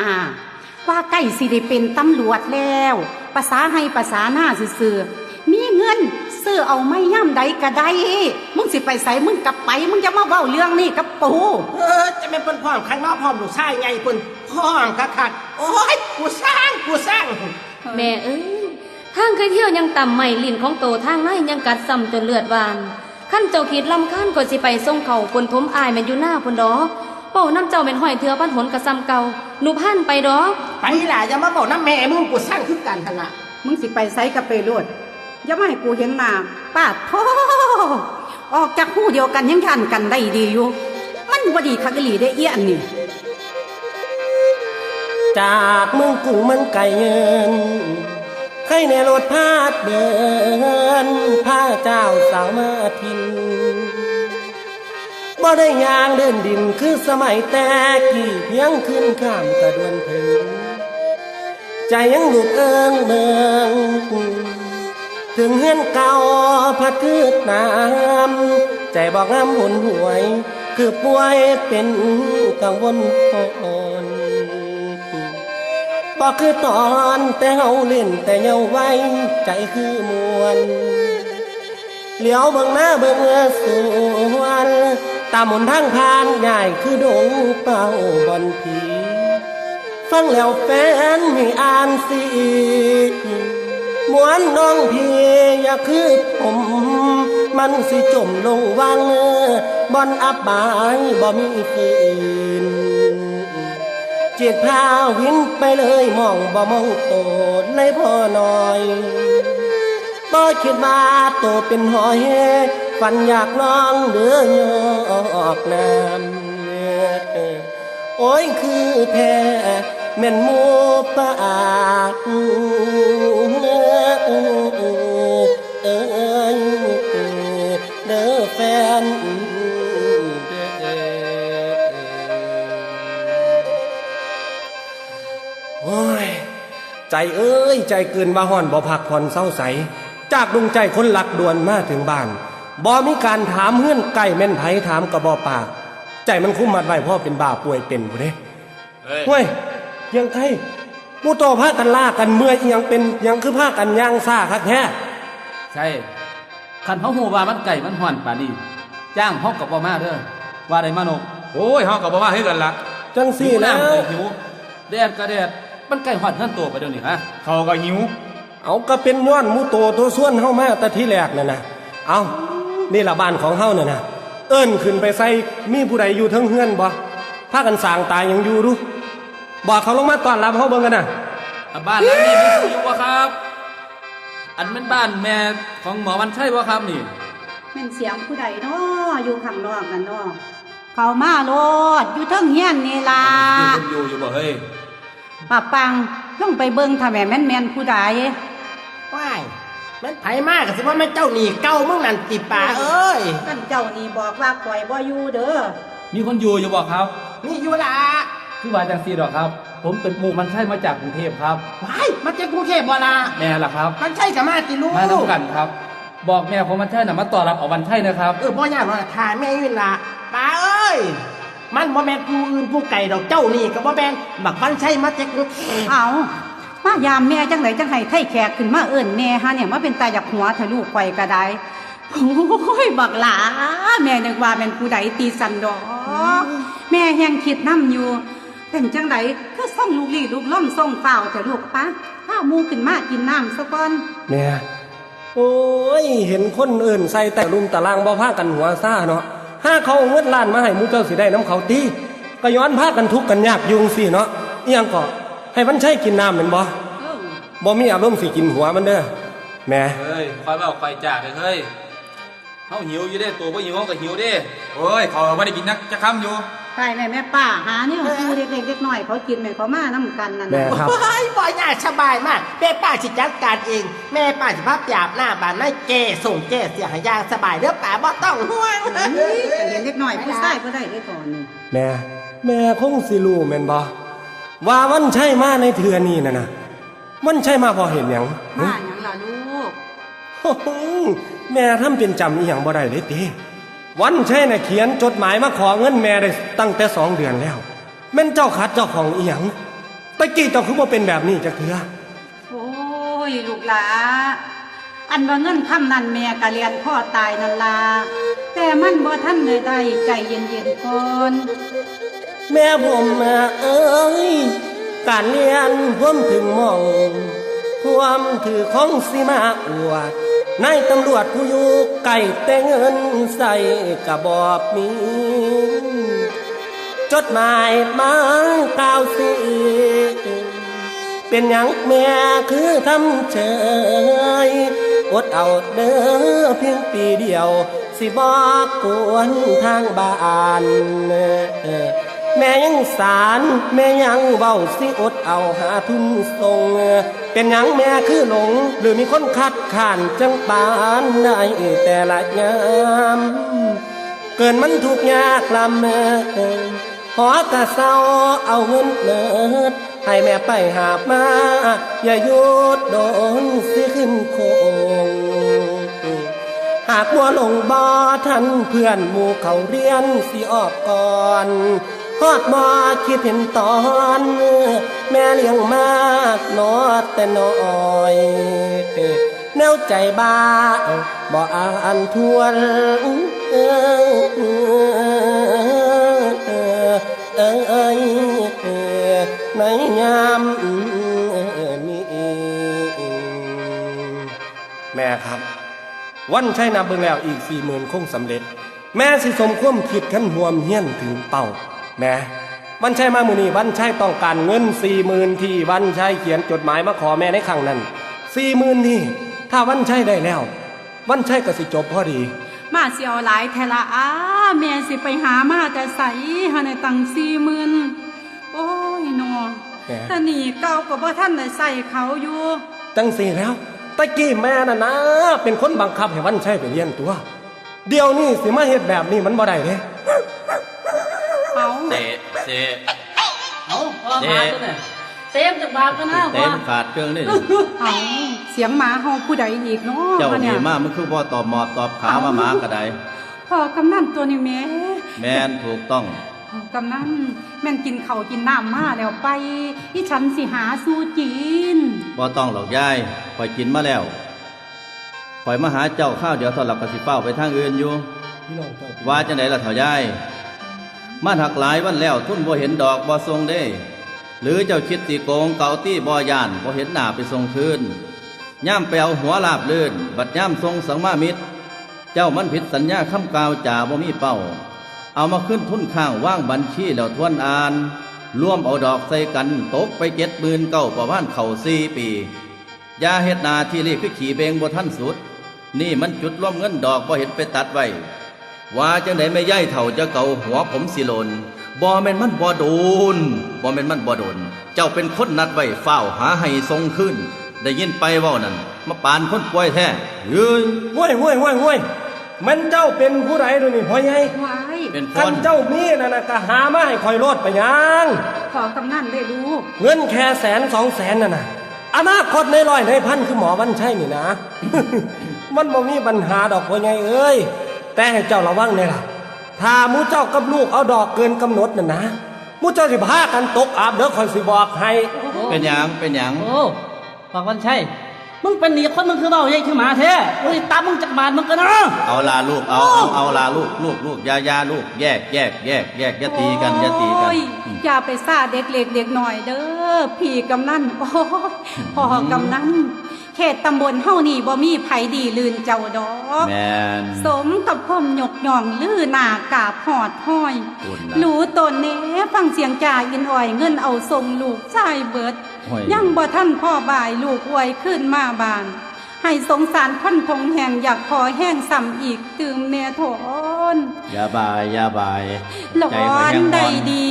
ว่าใกล้สิได้เป็นตำรวจแล้ว ประสาไฮ่ประสานาซื่อๆ มีเงินซื้อเอาไม้ยามใดก็ได้ มึงสิไปไสมึงก็ไป มึงจะมาเว้าเรื่องนี้กับกู เออ จะแม่นเพิ่นพร้อมคักเนาะ พร้อมลูกชายใหญ่เพิ่น พร้อมคักๆ โอ้ย กูซัง กูซัง แม่เอ้ย ทางไคเที่ยวยังต่ำไหม้ ลิ้นของโตทางในยังกัดซ้ำจนเลือดหว่าน คันเจ้าคิดรำคาญก็สิไปส่งเขาวปนถมอ้ายแม่นอยู่นาพุ้นดอก เว้านำเจ้าแม่นฮ้อยเทื่อพันหนก็ซ้ำเก่า หนูพานไปดอก ไปล่ะ อย่ามาเว้านำแม่มึง กูซังคือกันหั่นล่ะ มึงสิไปไสก็ไปโลด อย่ามาให้กูเห็นหน้า ปาดโธ่ ออกจากฮูเดียวกันยังย้านกันได้ดีอยู่ มันบ่ดีคักอีหลีเด้ อีอันนี้ จากเมืองกรุงมันไกลเยิน ใครแน่รถพาดเดิน พาเจ้าสาวมาถิ่น บ่ได้ย่างเดินดินคือสมัยแต่กี้ เพียงคืนข้ามกะดวนถึง ใจยังลุกเอิงเบิง ถึงเฮือนเก่าพัดคืดน้ำ ใจบอกงามหนหวย คือป่วยเป็นกังวลอ่อน ก็คือตอนแต่เฮาเล่นแต่เยาว์วัย ใจคือม่วน เหลียวเบิ่งหน้าเบิ่งสวน ตามหนทางผ่านง่ายคือดงเป่าบอนผี ฟังแล้วแฟนมีอ่านสิ มวนน้องพี่อย่าคือผม มันสิจมลงวัง บ่อนอับอายบ่มีคืน จิตพาวินไปเลยมองบ่มองโตเลยพ่อน้อย บ่คิดว่าโตเป็นหอย ฝันอยากน้องเดือยอกน้ำ โอ้ยคือแท้แม่นหมู่ปาก เอ้ยเด้อแฟน โอ้ย ใจเอ้ย ใจเกินว่าฮ้อนบ่พักผ่อนเซาใส จากดวงใจคนรักด่วนมาถึงบ้าน บ่มีการถามเฮือนใกล้แม่นไผถามก็บ่ปาก ใจมันคุมมัดไว้พอเป็นบ้าป่วยเป็นพุ้นเด้ เฮ้ย เฮ้ย เกียงไค หมู่โตพากันล้ากันเมื่อยอิหยังเป็นหยังคือพากันย่างซ้าคักแท้ ใช่ คันเฮาฮู้ว่ามันใกล้มันฮ้อนปานนี้ จ้างเฮาก็บ่มาเด้อ ว่าได้มานก โอ้ย เฮาก็บ่มาคือกันละ จังซี้แล้ว หิวน้ำก็หิว แดดก็แดด มันใกล้ฮอดเฮือนโตไปเดี๋ยวนี้ฮะ เขาก็หิว เอาก็เป็นย้อนหมู่โตตัวชวนเฮามาแต่ทีแรกนั่นน่ะ เอา นี่ล่ะบ้านของเฮานั่นน่ะ เอิ้นขึ้นไปใส่ มีผู้ใดอยู่เทิงเฮือนบ่ พากันสางตาหยังอยู่ดู บอกเขาลงมาต้อนรับเฮาเบิ่งกันน่ะ อ่ะ บ้านหลังนี้มีผู้อยู่บ่ครับ อันแม่นบ้านแม่ของหมอวันชัยบ่ครับนี่ แม่นเสียงผู้ใดน้อ อยู่ข้างนอกนั่นน้อ เข้ามาโลด อยู่เทิงเฮือนนี่ล่ะ มีคนอยู่อยู่บ่เฮ้ย ป้าปัง ลงไปเบิ่งถ้าแม่นแม่นผู้ใด ว้าย แม่นไผมาก็สิว่าแม่นเจ้าหนี้เก่ามึงนั่นติป้าเอ้ย คันเจ้าหนี้บอกว่าข่อยบ่อยู่เด้อ มีคนอยู่อยู่บ่ครับ มีอยู่ล่ะ คือว่าจังซี่ดอกครับ ผมเป็นหมู่วันชัยมาจากกรุงเทพครับ ว้าย มาจากกรุงเทพบ่ล่ะ แม่นล่ะครับ วันชัยก็มาติลูก มานำกันครับ บอกแม่ของวันชัยน่ะมาต้อนรับเอาวันชัยนะครับ เออ บ่ยากหรอก ถ้าแม่อยู่นี่ล่ะ ป้าเอ้ย มันบ่แม่นผู้อื่นผู้ไกลดอก เจ้านี่ก็บ่แม่น บักวันชัยมาจากกรุงเทพ เอา มายามแม่จังไดจังให้ไทแขกขึ้นมาเอิ้นแม่หาเนี่ย มาเป็นตาอยากหัวแท้ลูกข่อยก็ได้ โอ้ย บักหล่า แม่นึกว่าแม่นผู้ใดติสันดอก แม่แฮงคิดนำอยู่ เป็นจังไดคือส่งลูกลี้ลุกลนส่งฟ้าวแท้ลูก ปะ พาหมู่ขึ้นมากินน้ำซะก่อน แม่ โอ้ย เห็นคนเอิ้นใส่แต่ลุ่มตะลางบ่พากันหัวซ่าเนาะ หาเขาเอาเงินล้านมาให้หมู่เจ้าสิได้นำเขาติ ก็ย้อนพากันทุกข์กันยากอยู่จั่งซี้เนาะ อิหยังก็ ให้วันชัยกินน้ำแม่นบ่ เออ บ่มีอารมณ์สิกินหัวมันเด้อ แม่ เฮ้ย ค่อยเว้าค่อยจาเด้อเฮ้ย เฮาหิวอยู่เด้ โตบ่หิวเฮาก็หิวเด้ โอ้ย ข้อยบ่ได้กินจัก จักคำอยู่ ไปแม่ แม่ป้า หาแนวสู่เด็กๆ เด็กน้อยเขากินแม่ เขามานำกันนั่นน่ะ แม่ครับ โอ้ย บ่ยาก สบายมาก แม่ป้าสิจัดการเอง แม่ป้าสิพาไปอาบน้ำบาดในแก้ส่งแก้เสียให้อย่างสบายเด้อป้า บ่ต้องห่วง เฮ้ย ไปเห็นเด็กน้อยผู้ชายบ่ได้เด้อก่อนนี่ แม่ แม่คงสิรู้แม่นบ่ ว่าวันชัยมาในเทื่อนี้นั่นน่ะ วันชัยมาเพราะเหตุหยัง มาหยังล่ะลูก โอ้โห แม่ทำเป็นจำอีหยังบ่ได้เลยติ วันชัยน่ะเขียนจดหมายมาขอเงินแม่ได้ตั้งแต่สองเดือนแล้ว แม่นเจ้าขัดเจ้าข้องอีหยัง แต่กี้เจ้าคือบ่เป็นแบบนี้จักเทื่อ โอ้ย ลูกหล่า อันว่าเงินคำนั้นแม่กะเลียนพ่อตายนั่นล่ะ แต่มันบ่ทันได้ได้ ใจเย็นๆ ก่อน แม่ผมเอ้ย การเรียนผมถึงหม่อง ความถือของสิมาอวด นายตำรวจผู้อยู่ใกล้แต่เงินใส่กะบอบมี จดหมายมากล่าวสิ เป็นหยังแม่คือทำเฉย อดเอาเด้อเพียงปีเดียว สิบอกกวนทางบ้าน แม่ยังสาร แม่ยังเว้าสิอดเอาหาทุนส่ง เป็นหยังแม่คือหลง หรือมีคนคัดค้านจังปานได้แต่ละยาม เกินมันทุกข์ยากลำ หอกะเซาเอาเงินเมิด ให้แม่ไปหาบมา อย่าหยุดโดนสิขึ้นโคง หากมัวหลงบ่ทันเพื่อนหมู่เขาเรียนสิออกก่อน ฮอดบ่คิดเห็นตอน แม่เลี้ยงมาเนาะแต่น้อย แนวใจบ้าบ่อ่านทวน เอ้ย ในยามนี้ แม่ครับ วันชัยนับเบิ่งแล้วอีกสี่หมื่นคงสำเร็จ แม่สิสมความคิดคันห่วมเฮียนถึงเป้า แม่ วันชัยมามื้อนี้ วันชัยต้องการเงินสี่หมื่นที่วันชัยเขียนจดหมายมาขอแม่ในครั้งนั้น สี่หมื่นนี่ ถ้าวันชัยได้แล้ว วันชัยก็สิจบพอดี มาสิเอาหลายแท้ละอ้า แม่สิไปหามาแต่ไส หาได้ตั้งสี่หมื่น โอ้ยเนาะ แหม แต่หนี้เก่าก็บ่ทันได้ใช้เขาอยู่ จังซี่แล้ว ตะกี้แม่น่ะนะ เป็นคนบังคับให้วันชัยไปเรียนตัว เดี๋ยวนี้สิมาเฮ็ดแบบนี้มันบ่ได้เด้ เอา เสะ เสะ เอาพ่อ เตะ หมาตัวเนี่ย เต็มจากบาทก็นะ เตะ พ่อ มันขาดเครื่องนี่ เอา เสียงหมาเห่าผู้ใดอีกเนาะ เจ้า เนี่ย นี่มามันคือบ่ตอบหมอบตอบขา เอา มา หมาก็ได้ พ่อกำนันตัวนี้แหม แม่นถูกต้อง พ่อกำนัน แม่นกินข้าวกินน้ำมาแล้วไป อีฉันสิหาสู่กิน บ่ต้องหรอกยาย ข้อยกินมาแล้ว ข้อยมาหาเจ้าคราวเดียวเท่านั้นก็สิฟ้าวไปทางอื่นอยู่ พี่น้องเจ้า ว่าจังใดล่ะเฒ่ายาย มาหักหลายวันแล้วทุนบ่เห็นดอกบ่ส่งเด้ หรือเจ้าคิดสิโกงเก่าตี้บ่ย่านบ่เห็นหน้าไปส่งคืน ยามไปเอาหัวลาบลื่น บัดยามส่งสังมามิตร เจ้ามันผิดสัญญาคำกล่าวจาบ่มีเป้า เอามาคืนทุนค้างวางบัญชีแล้วทวนอ่าน รวมเอาดอกใส่กันตกไปเจ็ดหมื่นเก้าประมาณเข้าสี่ปี อย่าเฮ็ดหน้าที่นี่คือขี้เบ่งบ่ทันสุด นี่มันจุดรวมเงินดอกบ่เห็นไปตัดไว้ ว่าจังใดแม่ยายเฒ่าจะเกาหัวผมสิหล่น บ่แม่นมันบ่โดน บ่แม่นมันบ่โดน เจ้าเป็นคนนัดไว้ฟ้าวหาให้ส่งคืน ได้ยินไปเว้านั่น มาปานคนป่วยแท้ เฮ้ย ห้วย ห้วย ห้วย ห้วย แม่นเจ้าเป็นผู้ใดดูนี่พ่อใหญ่ ว้าย เป็นคน คันเจ้ามีนั่นน่ะก็หามาให้ข่อยโลดไปหยัง พ่อกำนันเด้อลูก เงินแค่แสนสองแสนนั่นน่ะ อนาคตในร้อยในพันคือหมอวันชัยนี่นะ มันบ่มีปัญหาดอกพ่อใหญ่เอ้ย แต่ให้เจ้าระวังแน่ล่ะ ถ้าหมู่เจ้ากับลูกเอาดอกเกินกำหนดน่ะนะ หมู่เจ้าสิพากันตกอับเด้อ ข้อยสิบอกให้ เป็นหยัง เป็นหยัง โอ้ บักวันชัย มึงเป็นหนี้คน มึงคือเว้าใหญ่คือหมาแท้ กูสิตับมึงจักบาทมึงก็นะ เอาล่ะลูก เอา เอา เอาล่ะลูก ลูก ลูก อย่า อย่าลูก แยก แยก แยก แยก อย่าตีกัน อย่าตีกัน โอ้ย อืม อย่าไปซ่าเด็กเล็กเด็กน้อยเด้อ พี่กำนัน โอ้ย พ่อกำนัน เขตตำบลเฮานี่บ่มีไผดีลื่นเจ้าดอก แม่น สมกับความยกย่องลือหน้ากราบฮอดฮ้อย คุณน่ะ รู้ตนแหน่ ฟังเสียงจ่าอินอ้อย เงินเอาส่งลูกชายเบิด โอ้ย ยังบ่ทันพอบ่ายลูกอวยคืนมาบ้าน ให้สงสารคนทงแห่งอยากขอแห้งซ้ำอีกตื่มแน่ทอน อย่าบ่าย อย่าบ่าย หลอน ใจเขาแห้งอ่อน ได้ดี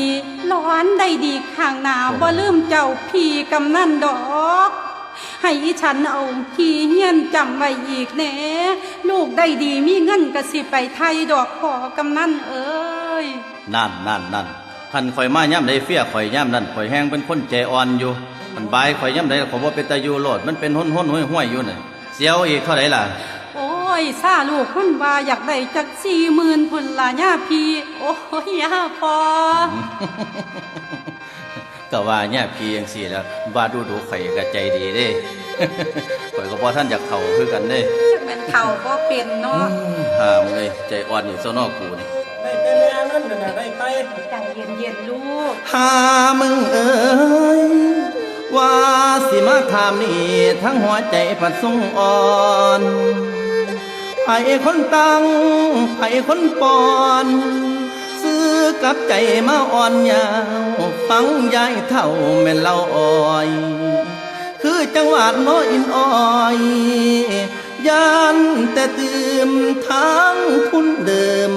หลอนได้ดีข้างหน้า โอ้ บ่ลืมเจ้าพี่กำนันดอก ให้อีฉันเอาที่เฮียนจำไว้อีกแหน่ ลูกได้ดีมีเงินก็สิไปไถ่ดอกพ่อกำนันเอ้ย นั่น นั่น นั่น คันข่อยมายามใดเฟียข่อยยามนั้น ข่อยแฮงเป็นคนใจอ่อนอยู่ มันบายข่อยยามใดข่อยบ่เป็นตาอยู่โลด มันเป็นห้นๆ ห้วยๆ อยู่น่ะ เสียวอีกเท่าใดล่ะ โอ้ย ซ่าลูกมันว่าอยากได้จักสี่หมื่นพุ้นล่ะย่าพี่ โอ้ย ย่าพ่อ ก็ว่าเนี่ยพี่จังซี่แหล้ว ว่าดูดูข่อยก็ใจดีเด้ ข่อยก็บ่ทันอยากเฒ่าคือกันเด้ จักแม่นเฒ่าบ่เป็นเนาะ อืม ห่ามึงเอ้ย ใจอ่อนอยู่ซะเนาะกูนี่ ได้แต่แม่เงินนั่นน่ะ ได้ไป ใจเย็นๆ ลูก ถ้ามึงเอ้ย ว่าสิมาถามนี่ ทั้งหัวใจพัดส่งอ่อน ไผคนตั้ง ไผคนป้อน ซื้อกับใจมาอ่อนยาว ฟังยายเฒ่าแม่นเล่าอ้อย คือจังหวาดน้อยอินอ้อย ย่านแต่ตื่มทางทุนเดิม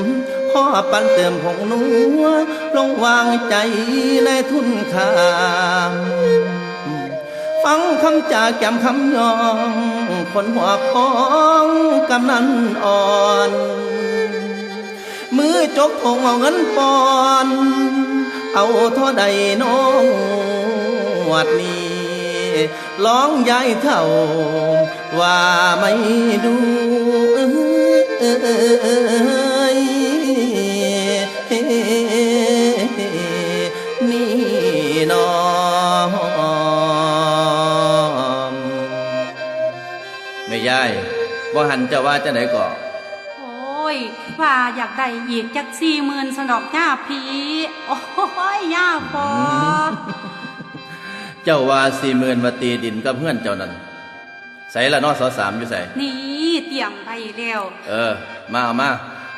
พ่อปันเติมผงนัว ลงวางใจในทุนคาม ฟังคำจาแก้มคำยอง คนหัวของกำนันอ่อน มือจกถงเอาเงินปอน เอาเท่าใดน้องวัดนี้ ลองยายเฒ่า ว่าไม่ดูเอ้ย ว่าหันเจ้าว่าจังได๋ก็ โอ้ย ว่าอยากได้อีกจักสี่หมื่นสนอกย่าพี่ โอ้ย ย่าพ่อ เจ้าว่าสี่หมื่น ว่าติ ดินกับเฮือนเจ้านั่น ไสล่ะ นส.สาม อยู่ไส นี่เตรียมไว้แล้ว เออ มาเอามา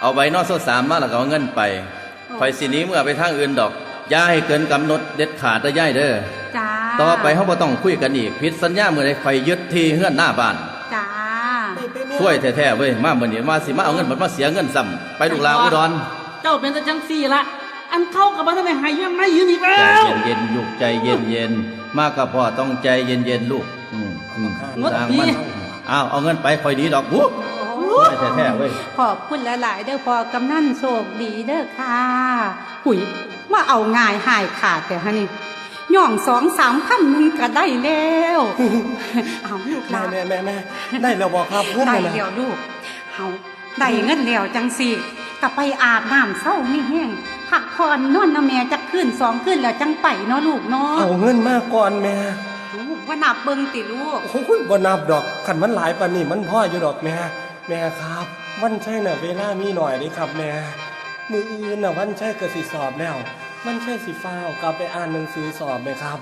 เอาใบ นส.สาม มาแล้วก็เอาเงินไป ข้อยสิหนีเมือไปทางอื่นดอก อย่าให้เกินกำหนดเด็ดขาดเด้อยายเด้อ จ้า ต่อไปเฮาบ่ต้องคุยกันอีก ผิดสัญญามื้อใดข้อยยึดที่เฮือนนาบ้าน จ้า ซวยแท้ๆเว้ย มามื้อนี้ว่าสิมาเอาเงิน บัดมาเสียเงินซ้ำ ไปลูกหลานอุดร เจ้าเป็นแต่จังซี่ละ อันเขาก็บ่ทันได้ให้ยังไงอยู่นี่ ใจเย็นๆลูก ใจเย็นๆ มากับพ่อต้องใจเย็นๆลูก อืม อืม งด สร้างมัน ดี อ้าว เอาเงินไป ข้อยหนีดอก อู้ ซวยแท้ๆเว้ย ขอบคุณหลายๆเด้อพ่อกำนัน โชคดีเด้อค่ะ หุย มาเอาง่ายหายขาดแต่ฮะนี่ ย่องสองสามคำหนึ่งก็ได้แล้ว เอาลูกหลาน แม่ แม่ แม่ ได้แล้วบ่ครับ เงิน ได้ นั่นน่ะ แล้วลูก เอา ได้เงินแล้วจังซี่ ก็ไปอาบน้ำเซามีแฮง พักผ่อนนอนนำแม่จักคืนสองคืนแล้วจังไปเนาะลูกเนาะ เอาเงินมาก่อนแม่ ลูกบ่นับเบิ่งติลูก โอ้ย บ่นับดอก คันมันหลายปานนี้มันพออยู่ดอกแม่ แม่ครับ วันชัยน่ะเวลามีน้อยเด้ครับแม่ มื้ออื่นน่ะวันชัยก็สิสอบแล้ว วันชัยสิฟ้าวกลับไปอ่านหนังสือสอบแม่ครับ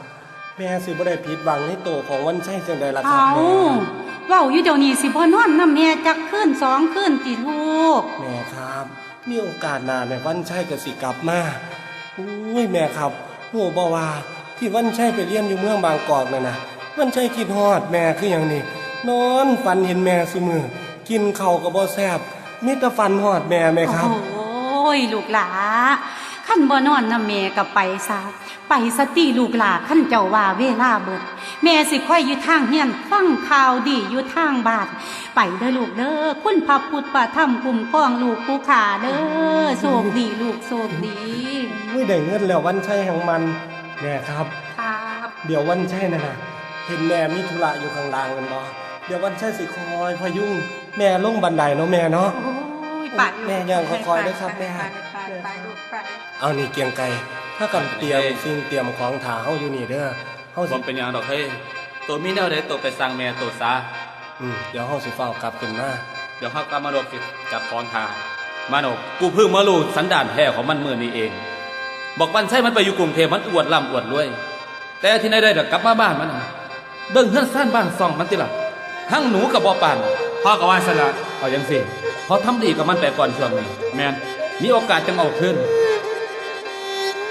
แม่สิบ่ได้ผิดหวังในโตของวันชัยจั่งใดล่ะครับแม่ เอ้า เว้าอยู่เดี๋ยวนี้สิบ่นอนนำแม่จักคืนสองคืนติลูก แม่ครับ มีโอกาสหน้าแม่วันชัยก็สิกลับมา อุ้ย แม่ครับ ฮู้บ่ว่าที่วันชัยไปเรียนอยู่เมืองบางกอกนั่นน่ะ วันชัยคิดฮอดแม่คือหยังนี่ นอนฝันเห็นแม่ซุมื้อ กินข้าวก็บ่แซ่บ มีแต่ฝันฮอดแม่ แม่ครับ โอ้ย ลูกหล้า คันบ่นอนนำแม่ก็ไปซะ ไปซะติลูกหล้า คันเจ้าว่าเวลาเบิด แม่สิคอยอยู่ทางเฮือน ฟังข่าวดีอยู่ทางบ้าน ไปเด้อลูกเด้อ คุณพระพุทธพระธรรมคุ้มครองลูกผู้ข้าเด้อ โชคดีลูก โชคดี อุ้ย ได้เงินแล้ววันชัยแห่งมัน แม่ครับ ครับ เดี๋ยววันชัยนั่นน่ะ เห็นแม่มีธุระอยู่ข้างล่างแม่นบ่ เดี๋ยววันชัยสิคอยพยุงแม่ลงบันไดเนาะแม่เนาะ โอ้ย ไปลูก แม่ย่างค่อยๆเด้อครับแม่ ไป ไป ไป ไปลูก ไป เอานี่เกียงไกร พากันเตรียมสิ่งเตรียมของถ่าเฮาอยู่นี่เด้อ เฮาสิ บ่เป็นหยังดอกเฮ้ย โตมีแนวใดโตไปสั่งแม่โตซะ อืม เดี๋ยวเฮาสิฟ้าวกลับขึ้นมา เดี๋ยวเฮากลับมาดอกสิจัดของถ่า มาดอก กูเพิ่งมารู้สันดานแท้ของมันมื้อนี้เอง บักวันชัยมันไปอยู่กรุงเทพฯ มันอวดร่ำอวดรวย แต่ที่ไหนได้ดอกกลับมาบ้านมันน่ะ เบิ่งเฮือนซานบ้านซ่องมันติล่ะ ทั้งหนูก็บ่ปาน พ่อก็ว่าซั่นล่ะ เอาจั่งซี้ เฮาทำดีกับมันไปก่อนช่วงนี้ แม่น มีโอกาสจั่งเอาคืน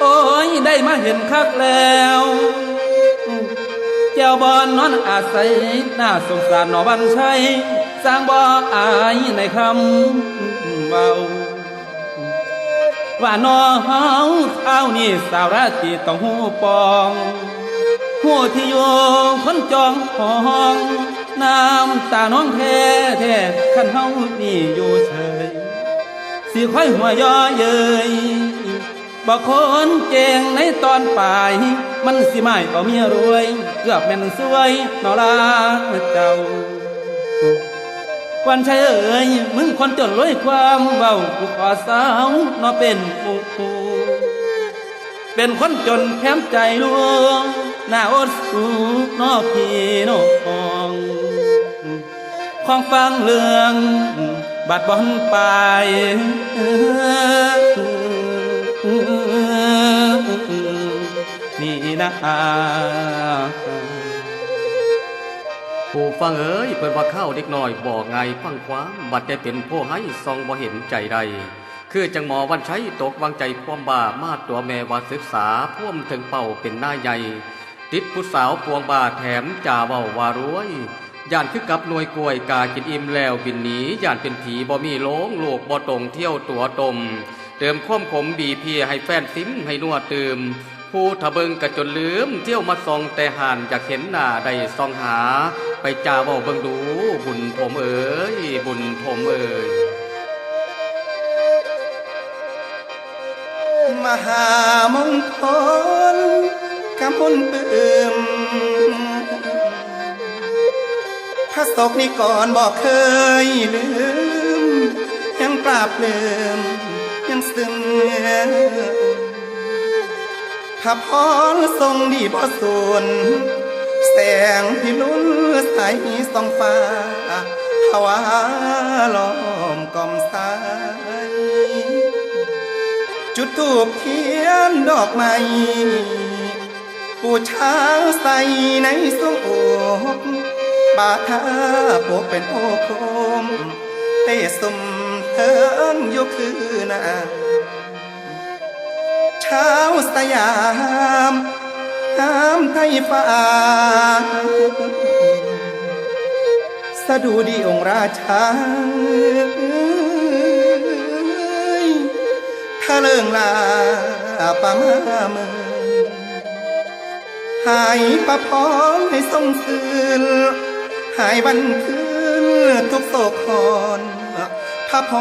โอ้ย ได้มาเห็นคักแล้ว แก้วบ่อนอนอาศัย น่าสงสารหนอวันชัย สร้างบ่อายในคำเว้า ว่าน้องเฮาคราวนี้สาวราตรีต้องฮู้ปอง ฮู้ที่อยู่คนจองหอง น้ำตาน้องแท้แท้ คันเฮานี่อยู่เฉย สิคอยหัวย่อเย้ย บ่คนเก่งในตอนปลาย มันสิหมายเอาเมียรวย เกือบแม่นซวยเนาะลาเจ้า วันชัยเอ๋ย มึงคนจนรวยความเว้า กูขอเศร้าเนาะเป็นหมู่ เป็นคนจนแค้นใจลวง หน้าอดสูเนาะพี่น้อง ของฟังเรื่องบัดบ่อนปลาย นี่นะ ผู้ฟังเอ๋ย เพิ่นว่าคาวเด็กน้อยเว้าง่ายฟังความ บัดแต่เป็นผู้ไห้ส่องบ่เห็นใจใด คือจั่งหมอวันชัยตกวางใจความบ้า มาตั๋วแม่ว่าศึกษา พวมถึงเป้าเป็นนายใหญ่ ติดผู้สาวปวงบ้าแถมจ่าเว้าว่ารวย ย้านคือกับหน่วยกล้วยกากินอิ่มแล้วบินหนี ย้านเป็นผีบ่มีโลง โลกบ่ตรงเที่ยวตั๋วตม เติมความขมบีเพียให้แฟนซิมให้นัวตื่ม ผู้ถ้าเบิ่งกะจนลืม เที่ยวมาส่องแต่ห่าน อยากเห็นหน้าได้ส่องหา ไปจ่าเว้าเบิ่งดู บุญผมเอ๋ย บุญผมเอ๋ย มหามงคลกำมลปลื้ม พระศกนิกรบอกเคยลืม ยังปราบปลื้มยังซึม พระพรทรงดีบ่สูญ แสงพิรุณใสส่องฟ้า ภาวาล้อมกล่อมใส จุดธูปเทียนดอกไม้ บูชาใส่ในสวงอก บาทาปกเป็นโอคม เตสมเทิงอยู่คือนาง ชาวสยาม งามไทยฟ้า สะดุดีองค์ราชา ทะเลิงลาประมาเมือง หายประพรให้ทรงซื่น หายวันคืนทุกโศกคอน พระพ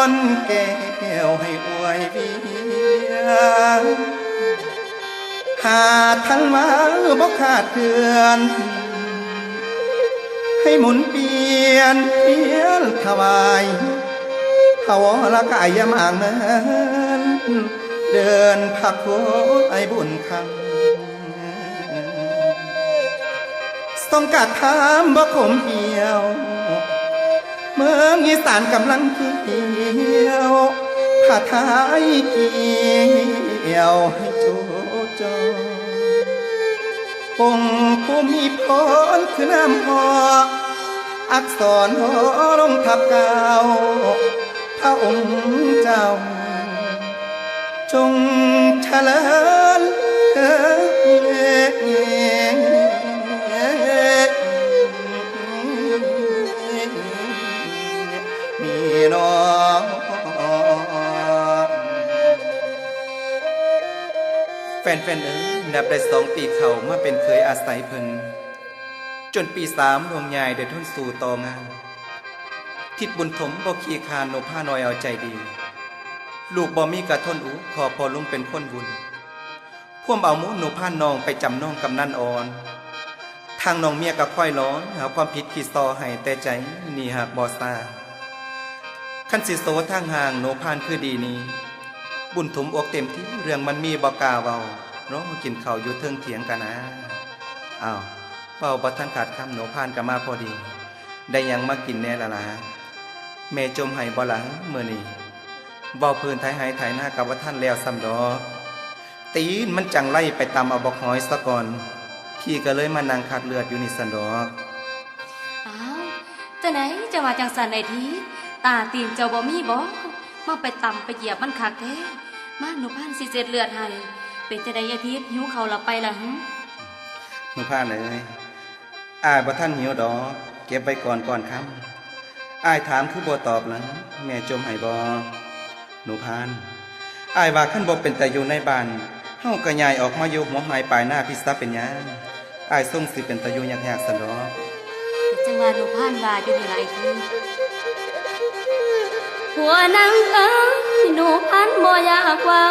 รแก้วให้อวยเวียน หาทันว่าบ่ขาดเดือน ให้หมุนเปลี่ยนเพียรถวาย พระวรกายยามอ่างเมิน เดินพระโคไอบุญคำ ทรงกระทำบ่ขมเหี่ยว เมืองอีสานกำลังเขียว ผ้าไทยเกี่ยวให้โจโจ องค์ผู้มีพรคือน้ำพอ อักษรหอลงทับเกล้า พระองค์เจ้า จงเจริญ นี่เนาะ แฟนๆ เอ๋ย นับได้สองปีเข้ามาเป็นเขยอาศัยเพิ่น จนปีสามหลวงยายได้ทนสู้ต่องาน ทิดบุญถมบ่ขี้คร้านหนูพาน้อยเอาใจดี ลูกบ่มีกะทนอุ ขอพ่อลุงเป็นคนบุญ พวมเอาหมู่หนูพาน้องไปจำนองกำนันอ่อน ทางน้องเมียก็คอยร้อนหาความผิดขี้ซ้อให้แต่ใจนี่หากบ่ซา คันสิโสทางห่างหนูพานคือดีนี้ บุญถมอกเต็มที่เรื่องมันมีบ่กล้าเว้า ร้องกินข้าวอยู่เทิงเถียงกันนะ อ้าว เว้าบ่ทันขาดคำหนูพานก็มาพอดี ได้หยังมากินแน่ละล่ะ แม่จมให้บ่ล่ะมื้อนี้ เว้าพื้นไถไฮ่ไถนาก็บ่ทันแล้วซ้ำดอก ตีนมันจั่งไล่ไปตำเอาบักหอยซะก่อน พี่ก็เลยมานั่งคัดเลือดอยู่นี่ซั้นดอก อ้าว จั่งใดจั่งว่าจั่งซั้นไอ้ที ตาตีนเจ้าบ่มีบ่ มาไปตำไปเหยียบมันคักแท้ มาหนูพานสิเช็ดเลือดให้ เป็นจั่งใดไอ้ที หิวข้าวละไปล่ะหึ หนูพานเอ๋ย อ้ายบ่ทันหิวดอก เก็บไว้ก่อนก่อนค่ำ อ้ายถามคือบ่ตอบล่ะ แม่จมให้บ่ หนูพาน อ้ายว่าคันบ่เป็นตาอยู่ในบ้าน เฮาก็ย้ายออกมาอยู่หัวไฮ่ปลายนาพี้ซะเป็นหยัง อ้ายทรงสิเป็นตาอยู่ยากๆ ซั้นดอก ก็จั่งว่าหนูพานว่าอยู่นี่ล่ะไอ้ที หัวนางเอ๋ย หนูพานบ่อยากเว้า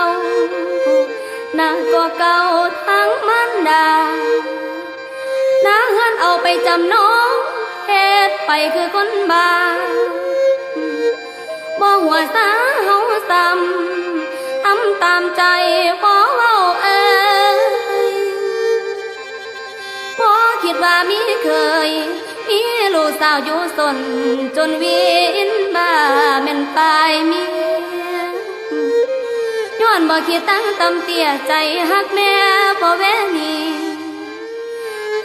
หนักกว่าเก่าทั้งมารดา หน้าเฮือนเอาไปจำนอง เฮ็ดไปคือคนบ้า บ่หัวซาเฮาซ้ำ ทำตามใจบ่เว้าเอ่ย บ่คิดว่ามีเคย มีลูกสาวอยู่ซน จนวินบ้าแม่นปายเมีย ย้อนบ่คิดตั้งต่ำเตี้ย ใจฮักแม่บ่แวนี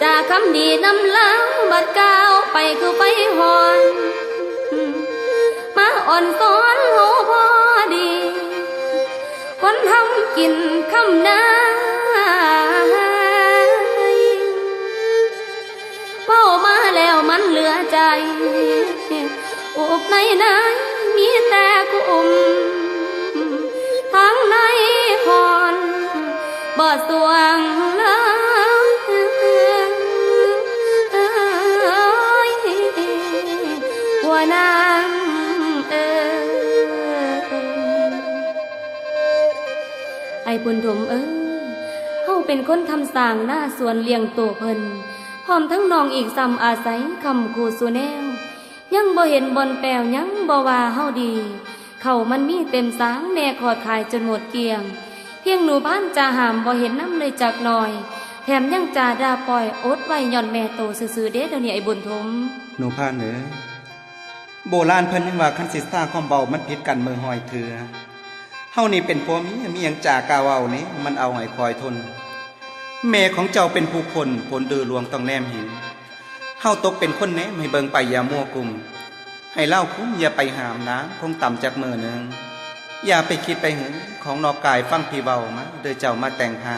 จากคำดีนำลาวบัดก้าวไปคือไฟฮ้อน มาอ่อนซ้อนเฮาพอดี คนทำกินคำนา เว้ามาแล้วมันเหลือใจ อุบในในมีแต่กุ้ม ทั้งในฮ้อน บ่สวงเลย หัวนางเอ๋ย ไอ้บุญถมเอ้ย เฮาเป็นคนทำสร้างนาสวนเลี้ยงโตเพิ่น พร้อมทั้งน้องอีกซ้ำอาศัยค้ำคูสู่แนว ยังบ่เห็นบ่อนแปว ยังบ่ว่าเฮาดี เข้ามันมีเต็มสาง แม่คอดขายจนหมดเกลี้ยง เพียงหนูพานจาห้ามบ่เห็นนำเลยจักหน่อย แถมยังจาด่าป้อยอดไว้ย้อนแม่โตซื่อๆ เด้เดี๋ยวนี้ไอ้บุญถม หนูพานเอ๋ย โบราณเพิ่นยังว่าคันสิสร้างความเว้ามันผิดกันเมิงฮ้อยเทื่อ เฮานี่เป็นผัวเมีย มีหยังจากล้าเว้านี่ มันเอาให้คอยทน แม่ของเจ้าเป็นผู้คนผลดื้อหลวงต้องแนมเห็น เฮาตกเป็นคนแนมให้เบิ่งไปอย่ามัวกุม ให้ลาวคุ้มอย่าไปห้ามนางคงต่ำจักมื้อหนึ่ง อย่าไปคิดไปหึงของนอกกายฟังพี่เว้ามาเด้อเจ้ามาแต่งพา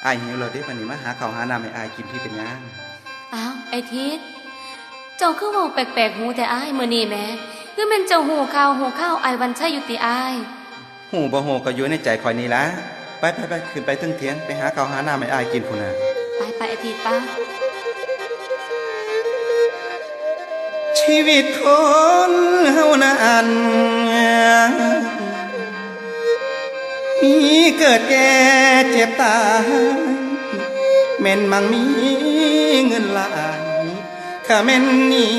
อ้ายหิวแล้วเด้ บัดนี้มาหาข้าวหาน้ำให้อ้ายกินพี่เป็นหยัง อ้าว ไอ้ทิด เจ้าคือเว้าแปลกๆหูแท้อ้ายมื้อนี้แหม คือแม่นเจ้าฮู้ข่าวฮู้ข่าวอ้ายวันชัยอยู่ติอ้าย ฮู้บ่ฮู้ก็อยู่ในใจข้อยนี่ล่ะ ไปไปไป ขึ้นไปเทิงเถียง ไปหาข้าวหาน้ำให้อ้ายกินพุ้นน่ะ ไปไปไอ้ทิดไป ชีวิตคนเฮานั้น มีเกิดแก่เจ็บตาย แม่นมั่งมีเงินหลาย ถ้าแม่นหนี้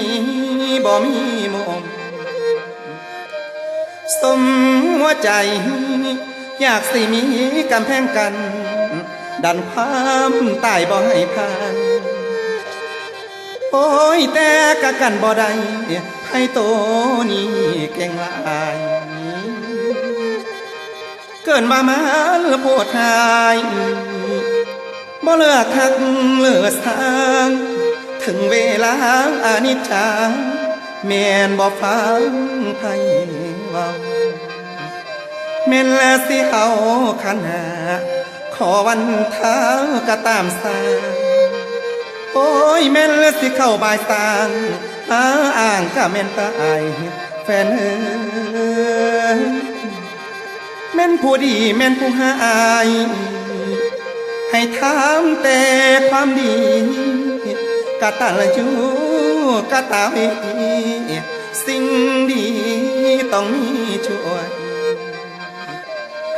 บ่มีมุม สมหัวใจ อยากสิมีกำแพงกัน ดันความตายบ่ให้ผ่าน โอ้ย แต่กะกันบ่ได้ ไผโตนี้เก่งหลาย เกินว่ามาโพดหาย บ่เลือกฮักเลือกสร้าง ถึงเวลาอนิจจา แม่นบ่ฟังไผเว้า แม่นแล้วสิเอาขันห้า ขอวันท้าก็ตามสร้าง โอ้ย แม่นแล้วสิเข้าบายสร้าง มาอ้างก็แม่นตาย แฟนเอ้ย แม่นผู้ดีแม่นผู้หาย ให้ถามแต่ความดี กตัญญูกตเวที สิ่งดีต้องมีช่วย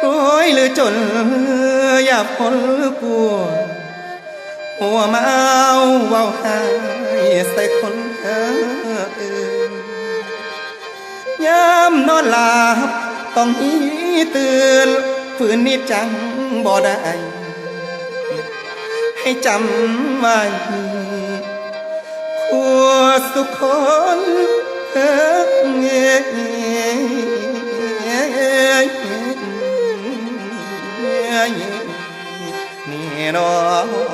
รวยหรือจนอย่าปนกวน หัวเมาเว้าหายใส่คนอื่น ยามนอนหลับต้องมีตื่น ฝืนนิจจังบ่ได้ ให้จำไว้ คู่สุคนเอ้ย นี่เนาะ